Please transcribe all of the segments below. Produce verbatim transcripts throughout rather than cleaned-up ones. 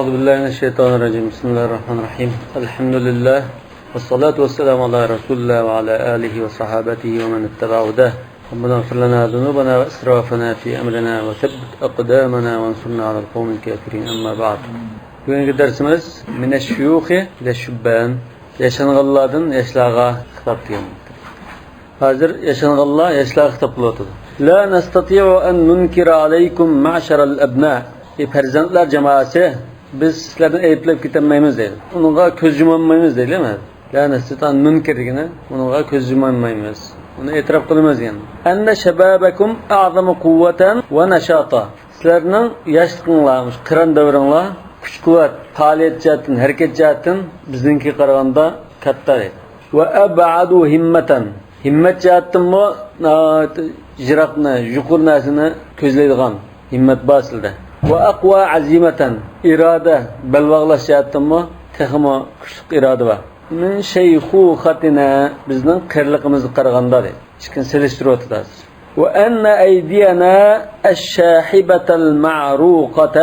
أعوذ بالله من الشيطان الرجيم. بسم الله الرحمن الرحيم. الحمد لله. والصلاة والسلام على رسول الله وعلى آله وصحابته ومن اتبع هداه. ربنا اغفر لنا ذنوبنا وإسرافنا في أمرنا وثبت أقدامنا وانصرنا على القوم الكافرين. أما بعد. بۈگۈنكى دەرسىمىز من الشيوخ إلى الشبان. ياشانغانلاردىن ياشلارغا خىتاب دېگەن. ھازىر ياشانغانلار ياشلارغا خىتاب قىلىۋاتىدۇ. لا نستطيع أن ننكر عليكم معشر الأبناء. ئى پەرزەنتلەر جامائەسى، بىز سىلەردىن ئەيىبلەپ كېتەلمەيمىز دەيدۇ. ئۇنىڭغا كۆز يۇمالمايمىز دەيدۇ. لا نستطيع أن ننكر دېگىنى، ئۇنىڭغا كۆز يۇمالمايمىز. ئۇنى ئېتىراپ قىلىمىز دېگەن. أن شبابكم أعظم قوة ونشاطا. سىلەرنىڭ ياشلىقىڭلار، مۇشۇ قىران دەۋرىڭلار كۈچ-قۇۋۋەت، پائالىيەت جەھەتتىن، ھەرىكەت جەھەتتىن بىزنىڭكىگە قارىغاندا كاتتا دەيدۇ. وأبعد همة. ھىممەت جەھەتتىنمۇ ناھايىتى يىراقنى، يۇقىرى نەرسىنى كۆزلەيدىغان ھىممەت بار سىلەردە. وأقوى عزيمة. ئىرادە، بەل باغلاش جەھەتتىنمۇ تېخىمۇ كۈچلۈك ئىرادە بار. من شيخوختنا، بىزنىڭ قېرىلىقىمىزغا قارىغاندا دەيدۇ. ئىككىنى سېلىشتۇرۇۋاتىدۇ ھازىر. وأن أيدينا الشاحبة المعروقة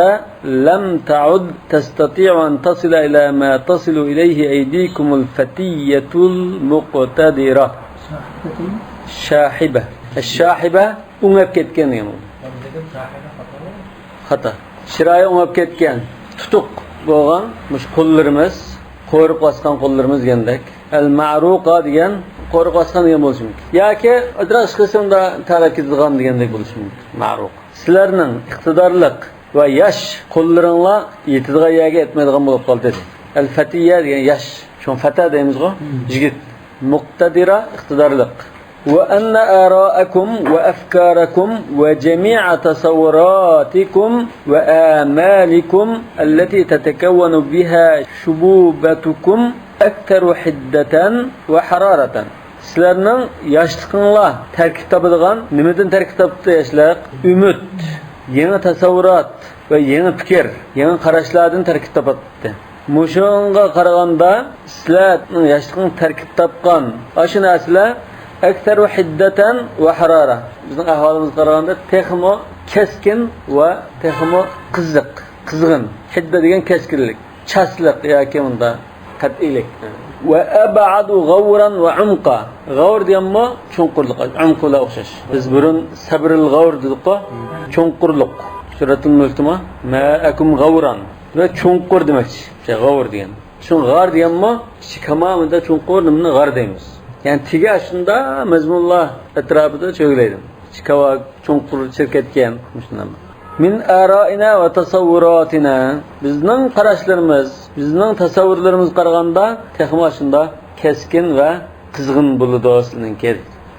لم تعد تستطيع أن تصل إلى ما تصل إليه أيديكم الفتية المقتدرة. شاحبة. الشاحبة، ئۆڭەپ كەتكەن دېگەن بولىدۇ. خاتا. چىرايى ئۆڭەپ كەتكەن، تۇتۇق بولغان مۇشۇ قوللىرىمىز، قورۇق باسقان قوللىرىمىز دېگەندەك. ئەل مەرۇقە دېگەن قورۇق باسقان دېگەن بولۇشى مۇمكىن. ياكى ئازراق ئىشقىلسا ئۇندا تەرەككە يېتىدىغان دېگەندەك بولۇشى مۇمكىن. مەرۇق. سىلەرنىڭ ئىقتىدارلىق ۋە ياش قوللىرىڭلار يېتىدىغان يەرگە يەتمەيدىغان بولۇپ قالدى، دېدى. ئەل فەتىيە دېگەن ياش، چوڭ فەتە دەيمىزغۇ، يىگىت. مۇقتەدىرە، ئىقتىدارلىق. وأن آراءكم وأفكاركم وجميع تصوراتكم وآمالكم التي تتكون بها شبوبتكم أكثر حدة وحرارة. سىلەرنىڭ ياشلىقىڭلار تەركىب تاپىدىغان، نېمىدىن تەركىب تاپتى ياشلىق؟ ئۈمىد، يېڭى تەسەۋۋۇرات ۋە يېڭى پىكىر، يېڭى قاراشلاردىن تەركىب تاپاتتى. مۇشۇنىڭغا قارىغاندا، سىلەرنىڭ ياشلىقىڭ تەركىب تاپقان ئاشۇ نەرسىلەر أكثر حدة وحرارة. بىزنىڭ ئەھۋالىمىزغا قارىغاندا تېخىمۇ كەسكىن ۋە تېخىمۇ قىزىق، قىزغىن. ھىددە دېگەن كەسكىنلىك، چاسلىق ياكى مۇنداق قەتئىيلىك. وأبعد غورا وعمقا. غەۋر دېگەنمۇ چوڭقۇرلۇق، ئۇمقۇ بىلەن ئوخشاش. بىز بۇرۇن سەبرىل غەۋر دېدۇققۇ، چوڭقۇرلۇق. سۈرەتۇل مۈلكتىمۇ ماءكم غورا. ۋە چوڭقۇر دېمەكچى. شۇ غەۋر دېگەن. شۇ غار دېگەنمۇ ئىچى كاما مۇنداق چوڭقۇر، نېمىنى غار دەيمىز. يەنى تېگى ئاشۇنداق مەزمۇنلار ئەتراپىدا چۆگىلەيدۇ. ئىچى كاما چوڭقۇر چىرىپ كەتكەن، مۇشۇنداق. من آرائنا وتصوراتنا. بىزنىڭ قاراشلىرىمىز، بىزنىڭ تەسەۋۋۇرلىرىمىزغا قارىغاندا تېخىمۇ ئاشۇنداق كەسكىن ۋە قىزغىن بولىدۇ سىلىنىڭكى.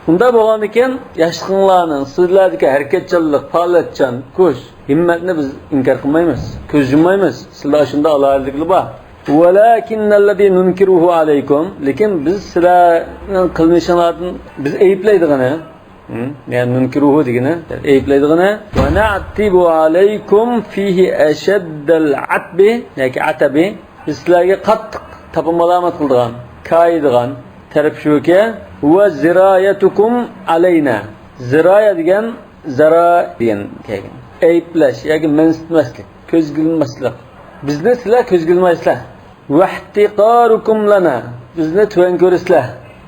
ئۇنداق بولغاندىكىن ياشلىقىڭلارنىڭ، سىلەردىكى ھەرىكەتچانلىق، پائالىيەتچان كۈچ، ھىممەتنى بىز ئىنكار قىلمايمىز، كۆز يۇممايمىز. سىلەردە ئاشۇنداق ئالاھىدىلىكلەر بار. ولكن الذي ننكره عليكم، لېكىن بىز سىلەرنىڭ قىلمىشىڭلاردىن بىز ئەيىبلەيدىغىنى، ھە؟ يەنى نۇنكىرۇھۇ دېگىنى، ئەيىبلەيدىغىنى. ونعتب عليكم فيه أشد العتب، ياكى ئەتەبى. بىز سىلەرگە قاتتىق تاپا مالامەت قىلىدىغان، كايىدىغان تەرەپ شۇكى، وزرايتكم علينا. زىرايە دېگەن زارا دېگەن كەلگەن. ئەيىبلەش ياكى مەنسىتمەسلىك، كۆزگە ئىلماسلىق. بىزنى سىلەر كۆزگە ئىلمايسىلەر. واحتقاركم لنا، بىزنى تۆۋەن كۆرىسىلەر.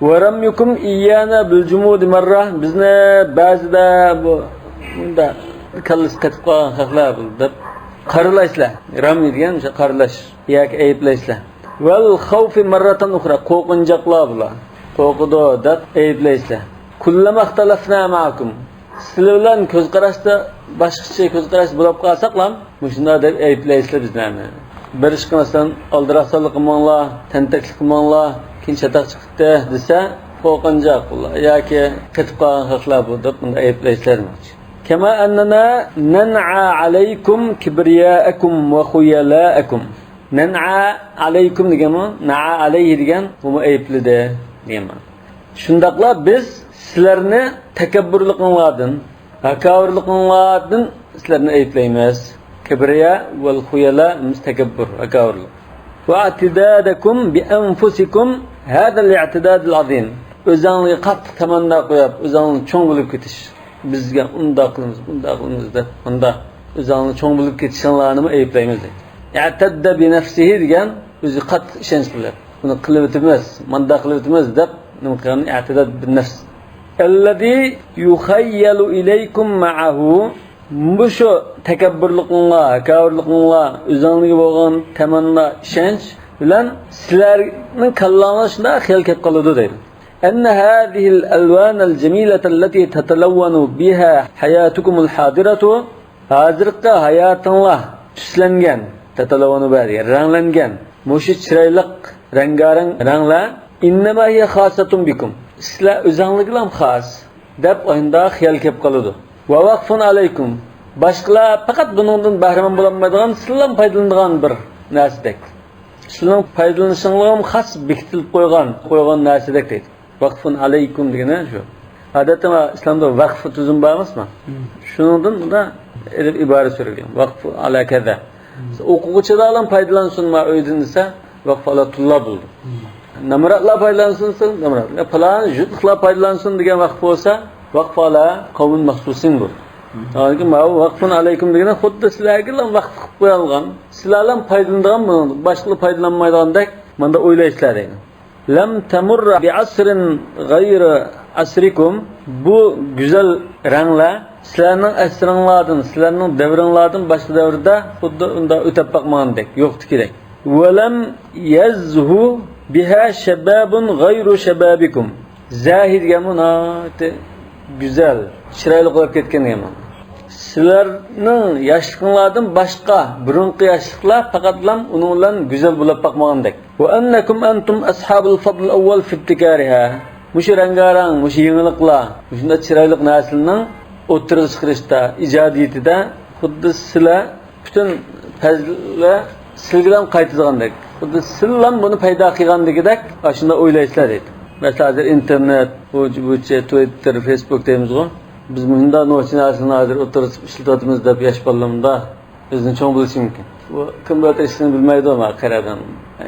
ورميكم إيانا بالجمود مرة، بىزنى بەزىدە بۇ، بۇنداق كاللىسى قېتىپ قالغان خەقلەر بۇ دەپ قارىلايسىلەر. رمي دېگەن مۇشۇ قارىلاش ياكى ئەيىبلەيسىلەر. والخوف مرة أخرى، قورقۇنچاقلار بۇلار، قورقىدۇ دەپ ئەيىبلەيسىلەر. كلما اختلفنا معكم، سىلەر بىلەن كۆز قاراشتا باشقىچە كۆز قاراش بولۇپ قالساقلا، مۇشۇنداق دەپ ئەيىبلەيسىلەر بىزلەرنى. بىر ئىشقا مەسىلەن، ئالدىراقسانلىق قىلماڭلار، تەنتەكلىك قىلماڭلار، كېيىن چاتاق چىقىپتۇ دېسە، قورقۇنچاق بۇلار ياكى قېتىپ قالغان خەقلەر بۇ دەپ بۇنداق ئەيىبلەيسىلەر دېمەكچى. كما أننا ننعى عليكم كبرياءكم وخيلاءكم. ننعى عليكم دېگەنمۇ، نعى عليه دېگەن، بۇمۇ ئەيىبلىدى دېگەن مەنە. شۇنداقلا بىز سىلەرنى تەكەببۇرلۇقۇڭلاردىن، ھاكاۋۇرلۇقۇڭلاردىن سىلەرنى ئەيىبلەيمىز. كىبرىيا ۋەل خۇيەلا، تەكەببۇر، ھاكاۋۇرلۇق. واعتدادكم بأنفسكم هذا الاعتداد العظيم. ئۆزۈڭلارغا قاتتىق تەمەننا قويۇپ، ئۆزۈڭلار چوڭ بولۇپ كېتىش. بىزگە ئۇنداق قىلىمىز، بۇنداق قىلىمىز دەپ، مۇنداق ئۆزۈڭلار چوڭ بولۇپ كېتىشىڭلارنىمۇ ئەيىبلەيمىز دەيدۇ. ئەتەددە بىنەفسىھى دېگەن ئۆزى قاتتىق ئىشەنچ بىلەن، بۇنى قىلىۋېتىمىز، مانداق قىلىۋېتىمىز دەپ نېمە قىلغان، ئەتەددە بىنەفس. ئەللەزى يۇخەييەلۇ ئىلەيكۇم مەئەھۇ. مۇشۇ تەكەببۇرلۇقۇڭلار، ھاكاۋۇرلۇقۇڭلار، ئۆزۈڭلارغا بولغان تەمەننا، ئىشەنچ بىلەن سىلەرنىڭ كاللاڭلارغا شۇنداق خىيال كېلىپ قالىدۇ دەيدۇ. أن هذه الألوان الجميلة التي تتلون بها حياتكم الحاضرة، ھازىرقى ھاياتىڭلار تۈسلەنگەن، تەتەلەۋۋەنۇ بەدىگە، رەڭلەنگەن مۇشۇ چىرايلىق رەڭگارەڭ رەڭلەر، إنما هي خاصة بكم، سىلەر ئۆزۈڭلارگىلا خاس دەپ ئاينىدا خىيال كېلىپ قالىدۇ. ووقف عليكم، باشقىلار پەقەت بۇنىڭدىن بەھرىمەن بولالمايدىغان، سىلەرلا پايدىلىنىدىغان بىر نەرسىدەك. سىلەرنىڭ پايدىلىنىشىڭلارغا خاس بېكىتىلىپ قويغان، قويغان نەرسىدەك دەيدۇ. ۋەقفۇن ئەلەيكۇم دېگىنى شۇ. ئادەتتە ئىسلامدا ۋەقف تۈزۈم بار ئەمەسمۇ؟ شۇنىڭدىن بۇندا ئېلىپ ئىبارە سۈرگەن. ۋەقفۇ ئەلا كەزا. ئوقۇغۇچىلارلا پايدىلانسۇن ما ئۆيدىن دېسە، ۋەقفۇ ئەلا تۇللا بولدى. نامراتلار پايدىلانسۇن دېسە، نامرات. يا پالان يۇرتلۇقلار پايدىلانسۇن دېگەن ۋەقف بولسا، ۋەقفۇ ئەلا قەۋمىن مەخسۇسىن بولدى. چۈنكى ماۋۇ ۋەقفۇن ئەلەيكۇم دېگىنى خۇددى سىلەرگىلا ۋەقف قىلىپ قويۇلغان، سىلەرلا پايدىلىنىدىغان بۇنىڭدىن، باشقىلار پايدىلانمايدىغاندەك ماندا ئويلايسىلەر دەيدۇ. لم تمر بعصر غير عصركم، بۇ گۈزەل رەڭلەر سىلەرنىڭ ئەسرىڭلاردىن، سىلەرنىڭ دەۋرىڭلاردىن باشقا دەۋردە خۇددى ئۇنداق ئۆتەپ باقمىغاندەك، يوقتىكىدەك. ولم يزه بها شباب غير شبابكم. زاھى دېگەنمۇ ناھايىتى گۈزەل، چىرايلىق بولۇپ كەتكەن دېگەن مانا. سىلەرنىڭ ياشلىقىڭلاردىن باشقا بۇرۇنقى ياشلىقلار پەقەتلا ئۇنىڭ بىلەن گۈزەل بولۇپ باقمىغاندەك. وأنكم أنتم أصحاب الفضل الأول في ابتكارها. مۇشۇ رەڭگارەڭ، مۇشۇ يېڭىلىقلار، مۇشۇنداق چىرايلىق نەرسىلەرنىڭ ئوتتۇرىغا چىقىرىشتا، ئىجادىيىتىدە خۇددى سىلەر پۈتۈن پەزىلەت سىلگىلا قايتىدىغاندەك، خۇددى سىللا بۇنى پەيدا قىلغاندىكىدەك ئاشۇنداق ئويلايسىلەر دەيدۇ. مەسىلەن، ھازىر ئىنتېرنېت، بۇ، بۇچە، تىۋىتتېر، فېيسبۇك دەيمىزغۇ. بىز مۇشۇنداق نوچى نەرسىنى ھازىر ئوتتۇرىغا سېلىپ ئىشلىتىۋاتىمىز دەپ ياش بالىلىرىمدا ئۆزىنى چوڭ بىلىشى مۇمكىن. بۇ كومپيۇتېر ئىشلىشىنى بىلمەيدۇ، ما قېرى ئادەم.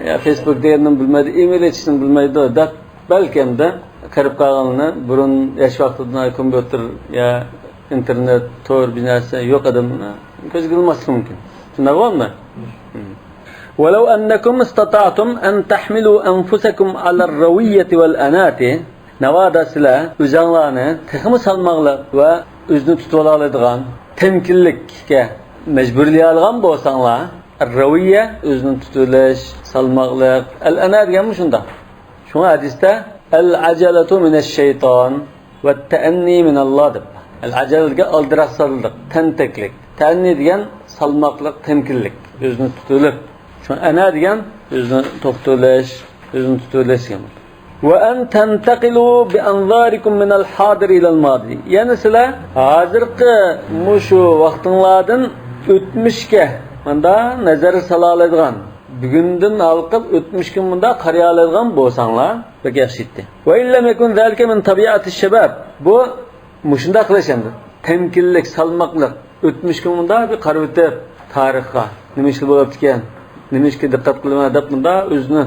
يا فېيسبۇك دېگەننى بىلمەيدۇ، ئىمېيل ئېچىشنى بىلمەيدۇ دەپ بەلكىمدە قېرىپ قالغانلارنى بۇرۇن ياش ۋاقتىدا كومپيۇتېر يا ئىنتېرنېت، تور، بىر نەرسە يوق ئادەمنى كۆزگە ئىلماسلىقى مۇمكىن. شۇنداقمۇ؟ ولو أنكم استطعتم أن تحملوا أنفسكم على الروية والأناة. ناۋادا سىلەر ئۆزۈڭلارنى تېخىمۇ سالماقلىق ۋە ئۆزىنى تۇتۇۋالالايدىغان تەمكىنلىككە مەجبۇرلىيالىغان بولساڭلار، روىيە، ئۆزىنى تۇتۇۋېلىش، سالماقلىق، ئەل ئەنا دېگەنمۇ شۇنداق. شۇڭا ھەدىستە، العجلة من الشيطان والتأني من الله دەپ. ئەل ئەجەل دېگەن ئالدىراشسىزلىق، تەنتەكلىك. تەئەننى دېگەن سالماقلىق، تەمكىنلىك، ئۆزىنى تۇتۇۋېلىپ. شۇڭا ئەنا دېگەن ئۆزىنى توختىتىۋېلىش، ئۆزىنى تۇتۇۋېلىش دېگەن. وأن تنتقلوا بأنظاركم من الحاضر إلى الماضي. يەنى سىلەر ھازىرقى مۇشۇ ۋاقتىڭلاردىن ئۆتمۈشكە مۇندا نەزەر سالالايدىغان، بۈگۈندىن ھالقىپ ئۆتمۈشكە مۇندا قارىيالايدىغان بولساڭلار بەك ياخشى ئىدى. وإن لم يكن ذلك من طبيعة الشباب. بۇ مۇشۇنداق قىلىش ئەمدى. تەمكىنلىك، سالماقلىق. ئۆتمۈشكە مۇنداق بىر قارىۋېتىپ، تارىخقا نېمە ئىشلار بولۇپتىكەن، نېمە ئىشقا دىققەت قىلىمەن دەپ مۇنداق ئۆزىنى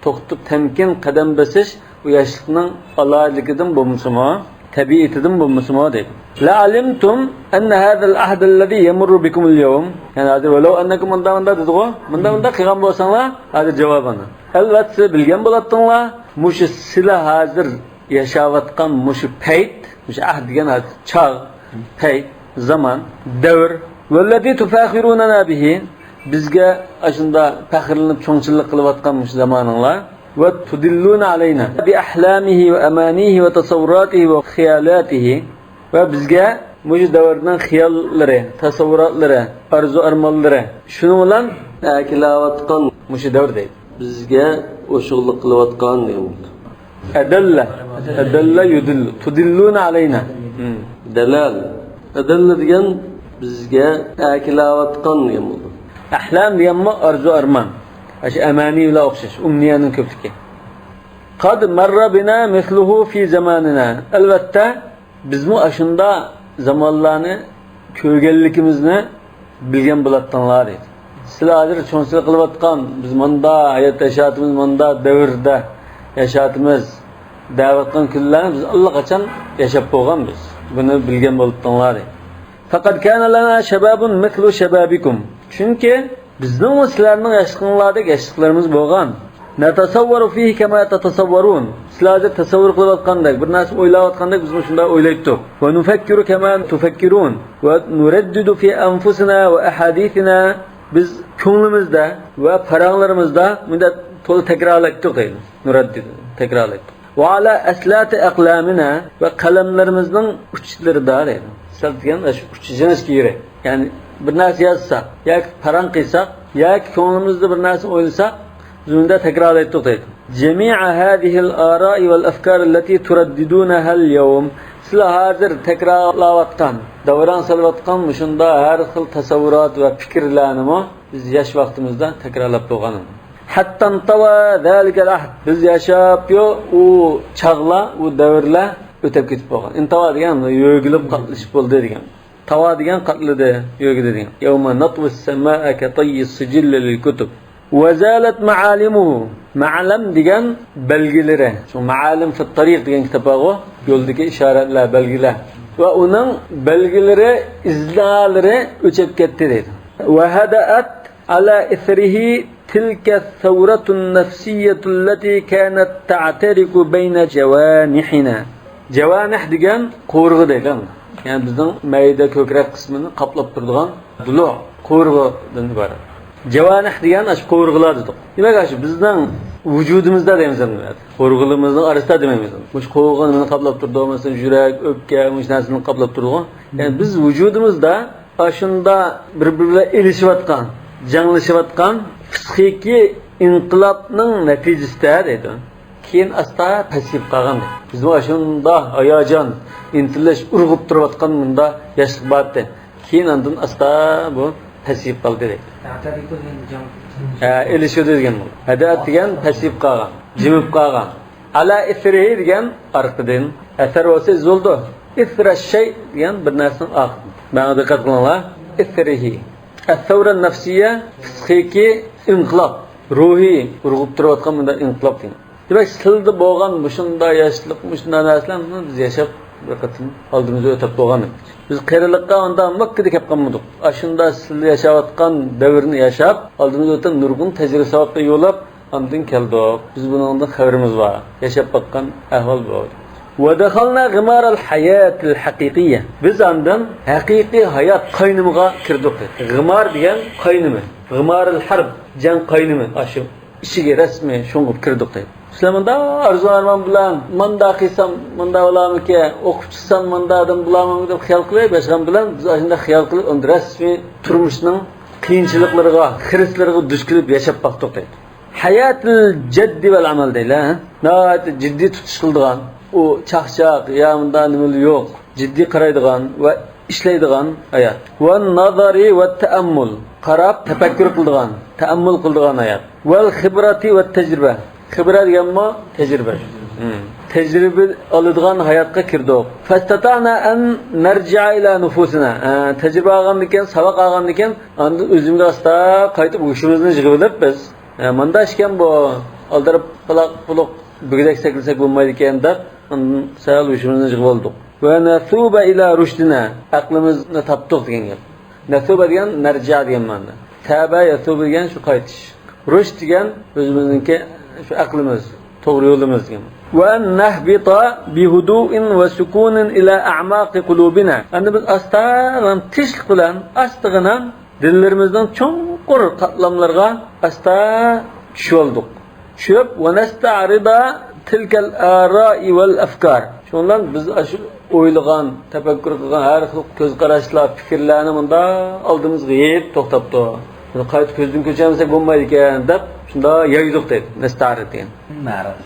توختىتىپ تەمكىن قەدەم بېسىش، بۇ ياشلىقنىڭ ئالاھىدىلىكىدىن بولمىسىمۇ، تەبىئىتىدىن بولمىسىمۇ دەيدۇ. لعلمتم أن هذا العهد الذي يمر بكم اليوم. يەنى ھازىر ولو أنكم مۇنداق مۇنداق دېدىغۇ، مۇنداق مۇنداق قىلغان بولساڭلار، ھازىر جاۋابىنى. ئەلۋەتتە سىلەر بىلگەن بولاتتىڭلار، مۇشۇ سىلەر ھازىر ياشاۋاتقان مۇشۇ پەيت، مۇشۇ ئەھد دېگەن ھازىر چاغ، پەيت، زامان، دەۋر. والذي تفاخروننا به، بىزگە ئاشۇنداق پەخىرلىنىپ چوڭچىلىق قىلىۋاتقان مۇشۇ زامانىڭلار. وتدلون علينا بأحلامه وأمانيه وتصوراته وخيالاته. ۋە بىزگە مۇشۇ دەۋرنىڭ خىياللىرى، تەسەۋۋۇراتلىرى، ئارزۇ-ئارمانلىرى، شۇنىڭ بىلەن ئەكېلىۋاتقان مۇشۇ دەۋر دەيدۇ. بىزگە ئوشۇقلۇق قىلىۋاتقان دېگەن بولىدۇ. ئەدەللە. ئەدەللە يۇدىللۇ. تۇدىللۇنە ئەلەينا. دەلەل. ئەدەللە دېگەن بىزگە ئەكېلىۋاتقان دېگەن بولىدۇ. ئەھلام دېگەنمۇ ئارزۇ-ئارمان. ئاشۇ ئەمەنى بىلەن ئوخشاش. ئۇمنىيەنىڭ كۆپلۈكى. قد مر بنا مثله في زماننا. ئەلۋەتتە، بىزمۇ ئاشۇنداق زامانلارنى كۆرگەنلىكىمىزنى بىلگەن بولاتتىڭلار دەيدۇ. سىلەر ھازىر چوڭچىلىق قىلىۋاتقان، بىز ماندا ھايات ياشاۋاتىمىز، ماندا دەۋردە ياشاۋاتىمىز دەۋاتقان كۈنلەرنى بىز ئاللىقاچان ياشاپ بولغان بىز. بۇنى بىلگەن بولاتتىڭلار دەيدۇ. فقد كان لنا شباب مثل شبابكم. چۈنكى بىزنىڭمۇ سىلەرنىڭ ياشلىقىڭلاردەك ياشلىقلىرىمىز بولغان. نەتەسەۋۋەرۇ فىھى كەما تەتەسەۋۋەرۇن. سىلەر ھازىر تەسەۋۋۇر قىلىۋاتقاندەك، بىر نەرسىنى ئويلاۋاتقاندەك بىزمۇ شۇنداق ئويلايتتۇق. ۋە نۇفەككىرۇ كەما تۇفەككىرۇن. ۋە نۇرەددىدۇ فى ئەنفۇسىنا ۋە ئەھادىسىنا. بىز كۆڭلىمىزدە ۋە پاراڭلىرىمىزدا مۇنداق تولا تەكرارلايتتۇق دەيدۇ. نۇرەددىدۇ، تەكرارلايتتۇق. ۋە ئالا ئەسلاتى ئەقلامىنا، ۋە قەلەملىرىمىزنىڭ ئۇچلىرىدا دەيدۇ. ئەسلات دېگەن ئاشۇ ئۇچ جىڭىشكە يېرى. يەنى بىر نەرسە يازساق ياكى پاراڭ قىلساق ياكى كۆڭلىمىزدە بىر نەرسە ئويلىساق، بىز مۇنداق تەكرارلايتتۇق دەيدۇ. جەمىئە ھازىھىل ئارائى ۋەل ئەفكار ئەللەتى تۇرەددىدۇنەھەل يەۋم. سىلەر ھازىر تەكرارلاۋاتقان، دەۋران سېلىۋاتقان مۇشۇنداق ھەر خىل تەسەۋۋۇرات ۋە پىكىرلەرنىمۇ بىز ياش ۋاقتىمىزدا تەكرارلاپ بولغان. ھەتتا ئىنتەۋا زالىكەل ئەھد. بىز ياشاپ يو، ئۇ چاغلار، ئۇ دەۋرلەر ئۆتەپ كېتىپ بولغان. ئىنتەۋا دېگەن يۆگىلىپ قاتلىشىپ بولدى دېگەن. تاۋا دېگەن قاتلىدى، يۆگىدى دېگەن. يەۋمە نەتۋىس سەمائە كەتەييىس سىجىللى لىل كۇتۇب. ۋە زالەت مەئالىمۇھۇ. مەئلەم دېگەن بەلگىلىرى. شۇ مەئالىم فىت تەرىق دېگەن كىتاب بارغۇ، يولدىكى ئىشارەتلەر، بەلگىلەر. ۋە ئۇنىڭ بەلگىلىرى، ئىزنالىرى ئۆچۈپ كەتتى دەيدۇ. ۋە ھەدەئەت ئالا ئىسرىھى تىلكە سەۋرەتۇن نەفسىيەتۇللەتى كانەت تەئتەرىكۇ بەينە جەۋانىھىنا. جەۋانىھ دېگەن قوۋۇرغا دەيدۇ. يەنى بىزنىڭ مەيدە كۆكرەك قىسمىنى قاپلاپ تۇرىدىغان بۇلۇ قوۋۇرغىدىن ئىبارەت. جەۋانىھ دېگەن ئاشۇ قوۋۇرغىلار دېدۇق. دېمەك، ئاشۇ بىزنىڭ ۋۇجۇدىمىزدا دەيمىز ئەمدى. قوۋۇرغىلىرىمىزنىڭ ئارىسىدا دېمەيمىز. مۇشۇ قوۋۇرغا نېمىنى قاپلاپ تۇرىدۇ؟ مەسىلەن، يۈرەك، ئۆپكە، مۇشۇ نەرسىنى قاپلاپ تۇرىدىغۇ. يەنى بىز ۋۇجۇدىمىزدا ئاشۇنداق بىر-بىرى بىلەن ئېلىشىۋاتقان، جەڭلىشىۋاتقان پسىخىكىي ئىنقىلابنىڭ نەتىجىسىدە دەيدۇ. كېيىن ئاستا پەسىيىپ قالغان دەيدۇ. بىزمۇ ئاشۇنداق ھاياجان، ئىنتىلىش، ئۇرغۇپ تۇرۇۋاتقان مۇنداق ياشلىق بارتى. كېيىن ئاندىن ئاستا بۇ پەسىيىپ قالدى دەيدۇ. ھە، ئېلىشىدۇ دېگەن بۇ. ھەدەئەت دېگەن پەسىيىپ قالغان، جىمىپ قالغان. ئالا ئىسرىھى دېگەن ئارقىدىن، ئەسەر بولسا ئىز بولىدۇ. ئىسرا شەي دېگەن بىر نەرسىنىڭ ئارقىدىن. ماڭا دىققەت قىلىڭلار. ئىسرىھى. ئەسسەۋرە نەفسىيە، پسىخىكىي ئىنقىلاب، روھىي ئۇرغۇپ تۇرۇۋاتقان مۇنداق ئىنقىلاب دېگەن. دېمەك، سىلىدە بولغان مۇشۇنداق ياشلىق، مۇشۇنداق نەرسىلەرنى بىز ياشاپ بىر قېتىم ئالدىمىزدا ئۆتۈپ بولغان. بىز قېرىلىققا ئاندا مەككىدە كەپ قالمىدۇق. ئاشۇنداق سىلى ياشاۋاتقان دەۋرنى ياشاپ، ئالدىمىزدا ئۆتكەن نۇرغۇن تەجرىبە ساۋاققا يوللاپ، ئاندىن كەلدۇق. بىز بۇنىڭدىن خەۋىرىمىز بار. ياشاپ باققان ئەھۋال بۇ. ۋە دەخەلنا غىمارەل ھاياتىل ھەقىقىيە. بىز ئاندىن ھەقىقىي ھايات قاينىمىغا كىردۇق. غىمار دېگەن قاينىمى. غىمارىل ھەرب، جەڭ قاينىمى. ئاشۇ ئىچىگە رەسمىي شۇڭغۇپ كىردۇق دەيدۇ. سىلەر مۇنداق ئارزۇ ئارمان بىلەن، مۇنداق قىلسام مۇنداق بولارمىكىن، ئوقۇپ چىقسام مۇنداق ئادەم بولارمەنمۇ دەپ خىيال قىلىپ ياشىغان بىلەن، بىز ئاشۇنداق خىيال قىلىپ ئەمدى رەسمىي تۇرمۇشنىڭ قىيىنچىلىقلىرىغا، خىرىسلىرىغا دۇچ كېلىپ ياشاپ باقتۇق دەيدۇ. ھاياتىل جەددى ۋەل ئەمەل دەيلى، ھە؟ ناھايىتى جىددىي تۇتۇش قىلىدىغان، ئۇ چاقچاق يا مۇنداق نېمىلا يوق، جىددىي قارايدىغان ۋە ئىشلەيدىغان ھايات. ۋە نازارى ۋە تەئەممۇل، قاراپ تەپەككۇر قىلىدىغان، تەئەممۇل قىلىدىغان ھايات. ۋەل خىبرەتى ۋە تەجرىبە، خىبرە دېگەنمۇ تەجرىبە. مم. تەجرىبە ئالىدىغان ھاياتقا كىردۇق. فەستەتەئنا ئەن نەرجىئە ئىلە نۇفۇسىنا. ھە، تەجرىبە ئالغاندىن كېيىن، ساۋاق ئالغاندىن كېيىن، ئاندىن ئۆزىمىزگە ئاستا قايتىپ ھوشىمىزنى يىغىۋېلىپ بىز، ھە، مۇنداق ئىكەن بۇ، ئالدىراپ پالاق پۇلۇق بۈگدەك سەكرىسەك بولمايدىكەن دەپ، ئاندىن سەل ھوشىمىزنى يىغىۋالدۇق. ۋە نەسۇبە ئىلە رۇشدىنا، ئەقلىمىزنى تاپتۇق دېگەن گەپ. نەسۇبە دېگەن نەرجىئە دېگەن مەنىدە. سابە يەسۇبە دېگەن شۇ قايتىش. رۇشد دېگەن ئۆزىمىزنىڭكى شۇ ئەقلىمىز، توغرا يولىمىز دېگەن. ۋە نەھبىتە بىھۇدۇئىن ۋە سۇكۇنىن ئىلە ئەئماقى قۇلۇبىنا. ئەمدى بىز ئاستاغىنە، تىنچلىق بىلەن، ئاستىغىنە دىللىرىمىزنىڭ چوڭقۇر قاتلاملىرىغا ئاستا چۈشۈۋالدۇق. چۈشۈپ، ۋە نەستەئرىدە تىلكەل ئارائى ۋەل ئەفكار. شۇنىڭ بىلەن بىز ئاشۇ ئويلىغان، تەپەككۇر قىلغان ھەر خىل كۆز قاراشلار، پىكىرلەرنى مۇنداق ئالدىمىزغا يېيىپ توختاپتۇ. بۇنى قايتا كۆزدىن كەچۈرمىسەك بولمايدىكەن دەپ، شۇنداق يايدۇق دەيدۇ. نەستەئرىد دېگەن. مەرىد.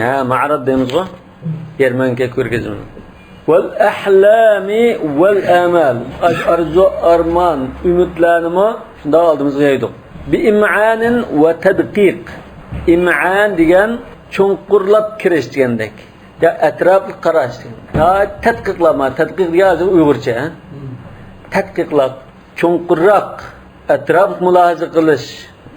ھە، مەرىد دەيمىزغۇ. يەرمەنكە كۆرگەزمە. ۋەل ئەھلامى ۋەل ئامال. ئاش-، ئارزۇ، ئارمان، ئۈمىدلەرنىمۇ شۇنداق ئالدىمىزغا يايدۇق. بىئىمئانىن ۋە تەدقىق. ئىمئان دېگەن چوڭقۇرلاپ كىرىش دېگەندەك. يا ئەتراپلىق قاراش دېگەن. يا تەدقىقلىما، تەدقىق دېگەن ھازىر ئۇيغۇرچە، ھە؟ تەدقىقلاپ، چوڭقۇرراق، ئەتراپلىق مۇلاھىزە قىلىش.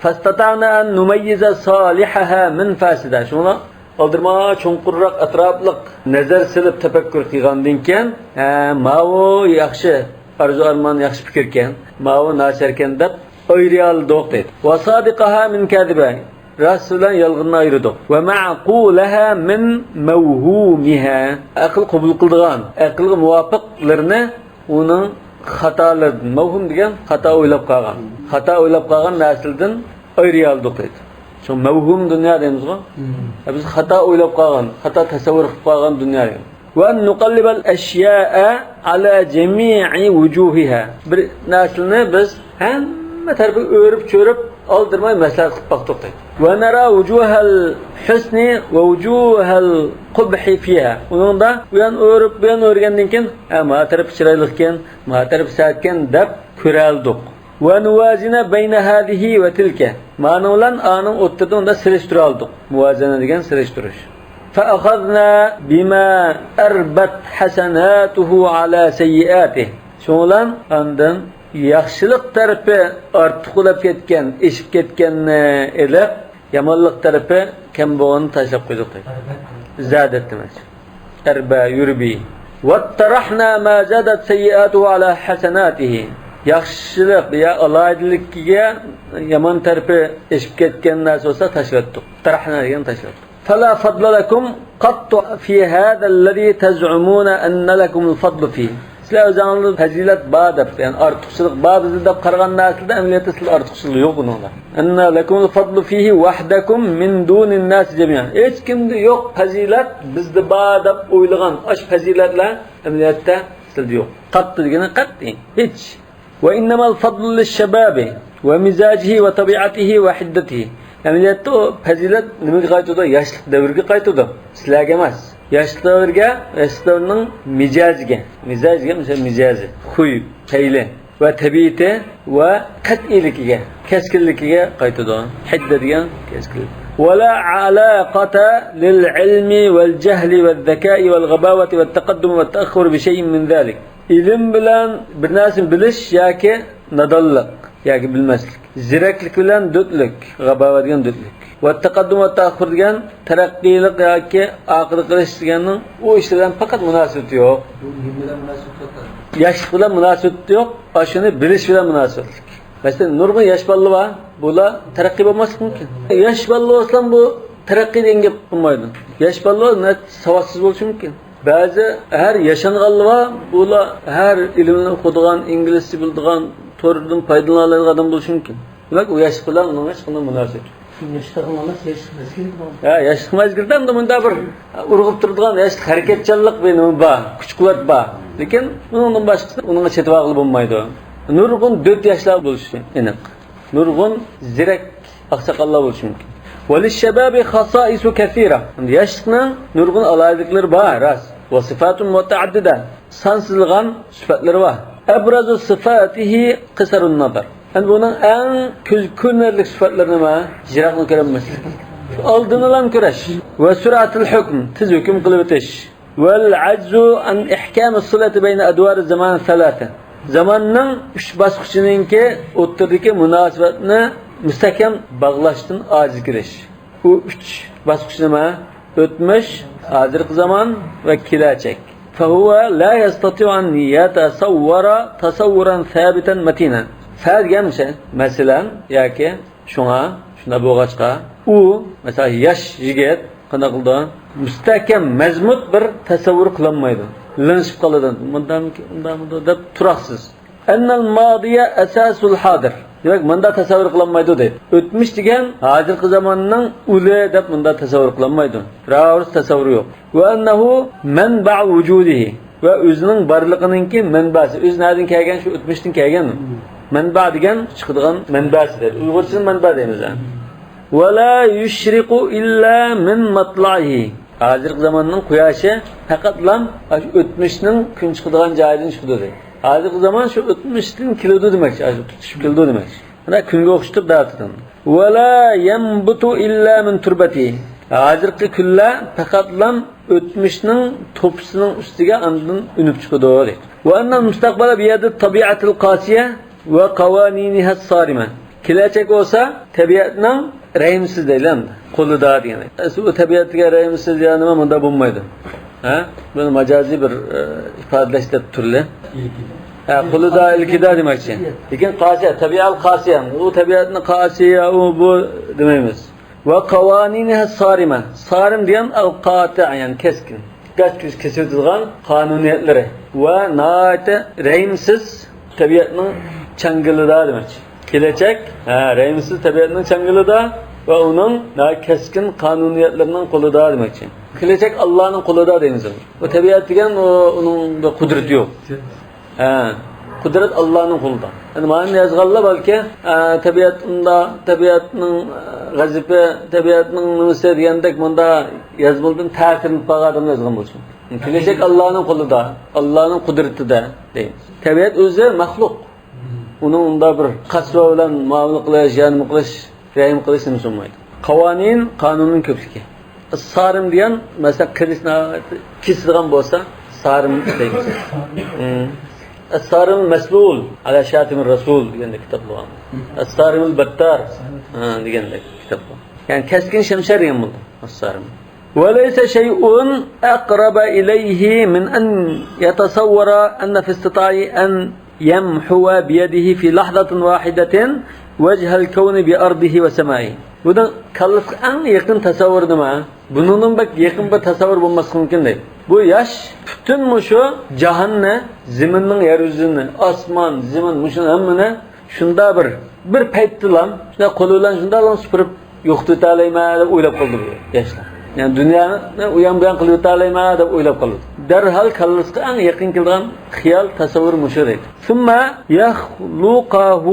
فەستەتەئنا ئەن نۇمەييىزە سالىھەھا مىن فاسىدە. شۇڭا ئالدىرىما چوڭقۇرراق ئەتراپلىق نەزەر سېلىپ تەپەككۇر قىلغاندىن كېيىن، ھە، ماۋۇ ياخشى ئارزۇ ئارمان، ياخشى پىكىركەن، ماۋۇ ناچاركەن دەپ ئايرىيالىدۇق دەيدۇ. وصادقها من كاذبها، راست بىلەن يالغىننى ئايرىدۇق. ومعقولها من موهومها، ئەقىل قوبۇل قىلىدىغان، ئەقىلگە مۇۋاپىقلىرىنى ئۇنىڭ خاتالىرىدىن، مەۋھۇم دېگەن خاتا ئويلاپ قالغان، خاتا ئويلاپ قالغان نەرسىلىرىدىن ئايرىيالىدۇق دەيدۇ. شۇ مەۋھۇم دۇنيا دەيمىزغۇ؟ مم. بىز خاتا ئويلاپ قالغان، خاتا تەسەۋۋۇر قىلىپ قالغان دۇنيا دەيمىز. وأن نقلب الأشياء على جميع وجوهها. بىر نەرسىنى بىز ھەممە تەرىپىگە ئۆرۈپ-چۆرۈپ، ئالدىرىماي مەسلىھەت قىلىپ باقتۇق دەيدۇ. ونرى وجوه الحسن ووجوه القبح فيها. ئۇنىڭدا بۇ يان ئۆرۈپ، بۇ يان ئۆرگەندىن كېيىن، ھە، ما تەرىپى چىرايلىقكەن، ما تەرىپى سەتكەن دەپ كۆرەلدۇق. ونوازن بين هذه وتلك. مانىڭ بىلەن ئانىڭ ئوتتۇرىدا ئۇندا سېلىشتۇرالدۇق. مۇۋازەنە دېگەن سېلىشتۇرۇش. فأخذنا بما أربت حسناته على سيئاته. شۇنىڭ بىلەن ئاندىن ياخشىلىق تەرىپى ئارتۇق بولۇپ كەتكەن، ئېشىپ كەتكەننى ئېلىپ، يامانلىق تەرىپى كەم بولغاننى تاشلاپ قويدۇق دەيدۇ. زادت دېمەكچى. ئەربە، يۇربى. وطرحنا ما زادت سيئاته على حسناته. ياخشىلىق يا ئالاھىدىلىكىگە يامان تەرىپى ئېشىپ كەتكەن نەرسە بولسا تاشلاتتۇق. طرحنا دېگەن تاشلاتتۇق. فلا فضل لكم قط في هذا الذي تزعمون أن لكم الفضل فيه. سىلەر ئۆزۈڭلاردا پەزىلەت بار دەپ، يەنى ئارتۇقچىلىق بار بىزدە دەپ قارىغان نەرسىلەردە ئەمەلىيەتتە سىلەردە ئارتۇقچىلىق يوق بۇنىڭدا. أن لكم الفضل فيه وحدكم من دون الناس جميعا. ھېچكىمدە يوق پەزىلەت بىزدە بار دەپ ئويلىغان ئاش پەزىلەتلەر ئەمەلىيەتتە سىلەردە يوق. قەتئىي دېگىنى قەتئىي، ھېچ. وإنما الفضل للشباب ومزاجه وطبيعته وحدته. ئەمەلىيەتتە ئۇ پەزىلەت نېمىگە قايتىدۇ؟ ياشلىق دەۋرىگە قايتىدۇ. سىلەرگە ئەمەس. ياشلىق دەۋرىگە، ياشلىق دەۋرىنىڭ مىجەزىگە. مىجەز دېگەن مىسال مىجەزى، خۇي، پەيلى ۋە تەبىئىتى ۋە قەتئىيلىكىگە، كەسكىنلىكىگە قايتىدۇ. ھىددە دېگەن كەسكىنلىك. ولا علاقة للعلم والجهل والذكاء والغباوة والتقدم والتأخر بشيء من ذلك. ئىلىم بىلەن بىر نەرسىنى بىلىش ياكى نادانلىق ياكى بىلمەسلىك. زېرەكلىك بىلەن دۆتلۈك، غاباۋە دېگەن دۆتلۈك. ۋە تەقەددۇم ۋە تەئەخخۇر دېگەن تەرەققىيلىق ياكى ئارقىدا قېلىش دېگەننىڭ ئۇ ئىش بىلەن پەقەت مۇناسىۋىتى يوق. بۇ نېمە بىلەن مۇناسىۋەتلىك؟ ياشلىق بىلەن مۇناسىۋىتى يوق، ئاشۇنى بىلىش بىلەن مۇناسىۋەتلىك. مەسىلەن، نۇرغۇن ياش بالىلار بار، بۇلار تەرەققىي بولماسلىقى مۇمكىن. ياش بالىلار بولسىلا بۇ تەرەققىي دېگەن گەپ قىلمايدۇ. ياش بالىلار ناھايىتى ساۋاتسىز بولۇشى مۇمكىن. بەزى ھەر ياشانغانلار بار، بۇلار ھەر ئىلىمنى ئوقۇيدىغان، ئىنگلىزچە بىلىدىغان، توردىن پايدىلىنالايدىغان ئادەم بولۇشى مۇمكىن. دېمەك، ئۇ ياشلىق بىلەن ئۇنىڭ ھېچقانداق مۇناسىۋىتى يوق. ياشلىق ئەمەس، ياشلىق مەزگىلى بار. ھە، ياشلىق مەزگىلىدە ئەمدى مۇنداق بىر ئۇرغۇپ تۇرىدىغان ياشلىق ھەرىكەتچانلىق بىر نېمە بار، كۈچ-قۇۋۋەت بار. لېكىن ئۇنىڭدىن باشقىسىنى ئۇنىڭغا چېتىۋالغىلى بولمايدۇ. نۇرغۇن دۆت ياشلار بولۇشى ئېنىق. نۇرغۇن زېرەك ئاقساقاللار بولۇشى مۇمكىن. وللشباب خصائص كثيرة. ياشلىقنىڭ نۇرغۇن ئالاھىدىلىكلىرى بار، راست. وصفات متعددة. سانسىزلىغان سۈپەتلىرى بار. أبرز صفاته قصر النظر. ئەمدى بۇنىڭ ئەڭ كۆز كۆرۈنەرلىك سۈپەتلىرى نېمە؟ يىراقنى كۆرەلمەسلىك. ئالدىنىلا كۆرۈش. وسرعة الحكم، تېز ھۆكۈم قىلىۋېتىش. والعجز عن إحكام الصلة بين أدوار الزمان الثلاثة. زاماننىڭ ئۈچ باسقۇچىنىڭكى ئوتتۇرىدىكى مۇناسىۋەتنى مۇستەھكەم باغلاشتىن ئاجىز كېلىش. ئۇ ئۈچ باسقۇچ نېمە؟ ئۆتمۈش، ھازىرقى زامان ۋە كېلەچەك. فهو لا يستطيع أن يتصور تصورا ثابتا متينا. فا دېگەن شەي، مەسىلەن، ياكى شۇڭا، شۇنداق بولغاچقا، ئۇ، مەسىلەن، ياش يىگىت قانداق قىلىدۇ؟ مۇستەھكەم، مەزمۇت بىر تەسەۋۋۇر قىلالمايدۇ. لىڭشىپ قالىدۇ. مۇندامىكى، ئۇندامىدۇ دەپ تۇراقسىز. أن الماضي أساس الحاضر. دېمەك، مۇنداق تەسەۋۋۇر قىلالمايدۇ دەيدۇ. ئۆتمۈش دېگەن ھازىرقى زاماننىڭ ئۇلى دەپ مۇنداق تەسەۋۋۇر قىلالمايدۇ. راۋۇرۇس تەسەۋۋۇرى يوق. وأنه منبع وجوده. ۋە ئۆزىنىڭ بارلىقىنىڭكى مەنبەسى. ئۆزى نەدىن كەلگەن؟ شۇ ئۆتمۈشتىن كەلگەن. مەنبە دېگەن چىقىدىغان مەنبەسى دەيدۇ. ئۇيغۇرچىدا مەنبە دەيمىز ھە. ولا يشرق إلا من مطلعه. ھازىرقى زاماننىڭ قۇياشى پەقەتلا ئاشۇ ئۆتمۈشنىڭ كۈن چىقىدىغان جايىدىن چىقىدۇ دەيدۇ. ھازىرقى زامان شۇ ئۆتمۈشتىن كېلىدۇ دېمەكچى، ئاشۇ تۇتىشىپ كېلىدۇ دېمەكچى. مانا كۈنگە ئوخشىتىپ دەۋاتىدۇ. ولا ينبت إلا من تربته. ھازىرقى كۈنلەر پەقەتلا ئۆتمۈشنىڭ توپىسىنىڭ ئۈستىگە ئاندىن ئۈنۈپ چىقىدۇ دەيدۇ. وأن المستقبل بيد الطبيعة القاسية وقوانينها الصارمة. كېلەچەك بولسا تەبىئەتنىڭ رەھىمسىز دەيلى ئەمدى. قولىدا دېگەن. ئەسلى ئۇ تەبىئەتكە رەھىمسىز يا نېمە مۇنداق بولمايدۇ. ھە؟ بۇنى ماجازىي بىر، ئە، ئىپادىلەش دەپ تۇرلى. ھە، قۇلىدا ئىلكىدا دېمەكچى. لېكىن قاسىيە، تەبىئەل قاسىيە. ئۇ تەبىئەتنى قاسىيە، ئۇ بۇ دېمەيمىز. ۋە قاۋانىنىھە سارىمە. سارىم دېگەن ئەل قاتىئ، يەنى كەسكىن. گاچ-گۈچ كېسىۋېتىدىغان قانۇنىيەتلىرى. ۋە ناھايىتى رەھىمسىز تەبىئەتنىڭ چاڭگىلىدا دېمەكچى. كېلەچەك، ھە، رەھىمسىز تەبىئەتنىڭ چاڭگىلىدا ۋە ئۇنىڭ ناھايىتى كەسكىن قانۇنىيەتلىرىنىڭ قولىدا دېمەكچى. كېلەچەك ئاللانىڭ قولىدا دەيمىز. ئۇ تەبىئەت دېگەن ئۇ، ئۇنىڭ بىر قۇدرىتى يوق. ھە، قۇدرەت ئاللانىڭ قولىدا. ئەمدى مانا يازغانلار بەلكى، ئە، تەبىئەت ئۇنداق، تەبىئەتنىڭ، ئە، غەزىپى، تەبىئەتنىڭ نېمىسى دېگەندەك مۇندا يازمىدىن تەسىرلىنىپ قالغان ئادەم يازغان بولسۇن. كېلەچەك ئاللانىڭ قولىدا، ئاللانىڭ قۇدرىتىدە دەيمىز. تەبىئەت ئۆزى مەخلۇق. ئۇنىڭ ئۇنداق بىر قەسۋە بىلەن مۇئامىلە قىلىش، يا نېمە قىلىش، رەھىم قىلىش نېمىسى بولمايدۇ. قاۋانىن، قانۇننىڭ كۆپلۈكى. سارىم دېگەن، مەسىلەن، قىلىچنى كېسىدىغان بولسا، سارىم دەيمىز. ھىم. ئەسسارىمۇل مەسلۇل ئەلا شاتىمىر رەسۇل دېگەندەك كىتاب بولغان. ئەسسارىمۇل بەتتار، ھە، دېگەندەك كىتاب بولغان. يەنى كەسكىن شەمشەر دېگەن بولدى. ئەسسارىم. وليس شيء أقرب إليه من أن يتصور أن في استطاعه أن يمحو بيده في لحظة واحدة وجه الكون بأرضه وسمائه. بۇنىڭ كاللىسىغا ئەڭ يېقىن تەسەۋۋۇر نېمە؟ بۇنىڭدىن بەك يېقىن بىر تەسەۋۋۇر بولماسلىقى مۇمكىن دەيدۇ. بۇ ياش پۈتۈن مۇشۇ جاھاننى، زېمىننىڭ، يەر يۈزىنى، ئاسمان، زېمىن، مۇشۇ ھەممىنى شۇنداق بىر، بىر پەيتتىلا، شۇنداق قولى بىلەن شۇنداقلا سۈپۈرۈپ يوقىتىۋېتەلەيمەن دەپ ئويلاپ قالىدۇ بۇ ياشلار. يەنى دۇنيانى ئۇيان بۇيان قىلىۋېتەلەيمەن دەپ ئويلاپ قالىدۇ. دەرھال كاللىسىغا ئەڭ يېقىن كېلىدىغان خىيال، تەسەۋۋۇر مۇشۇ دەيدۇ. ثم يخلقه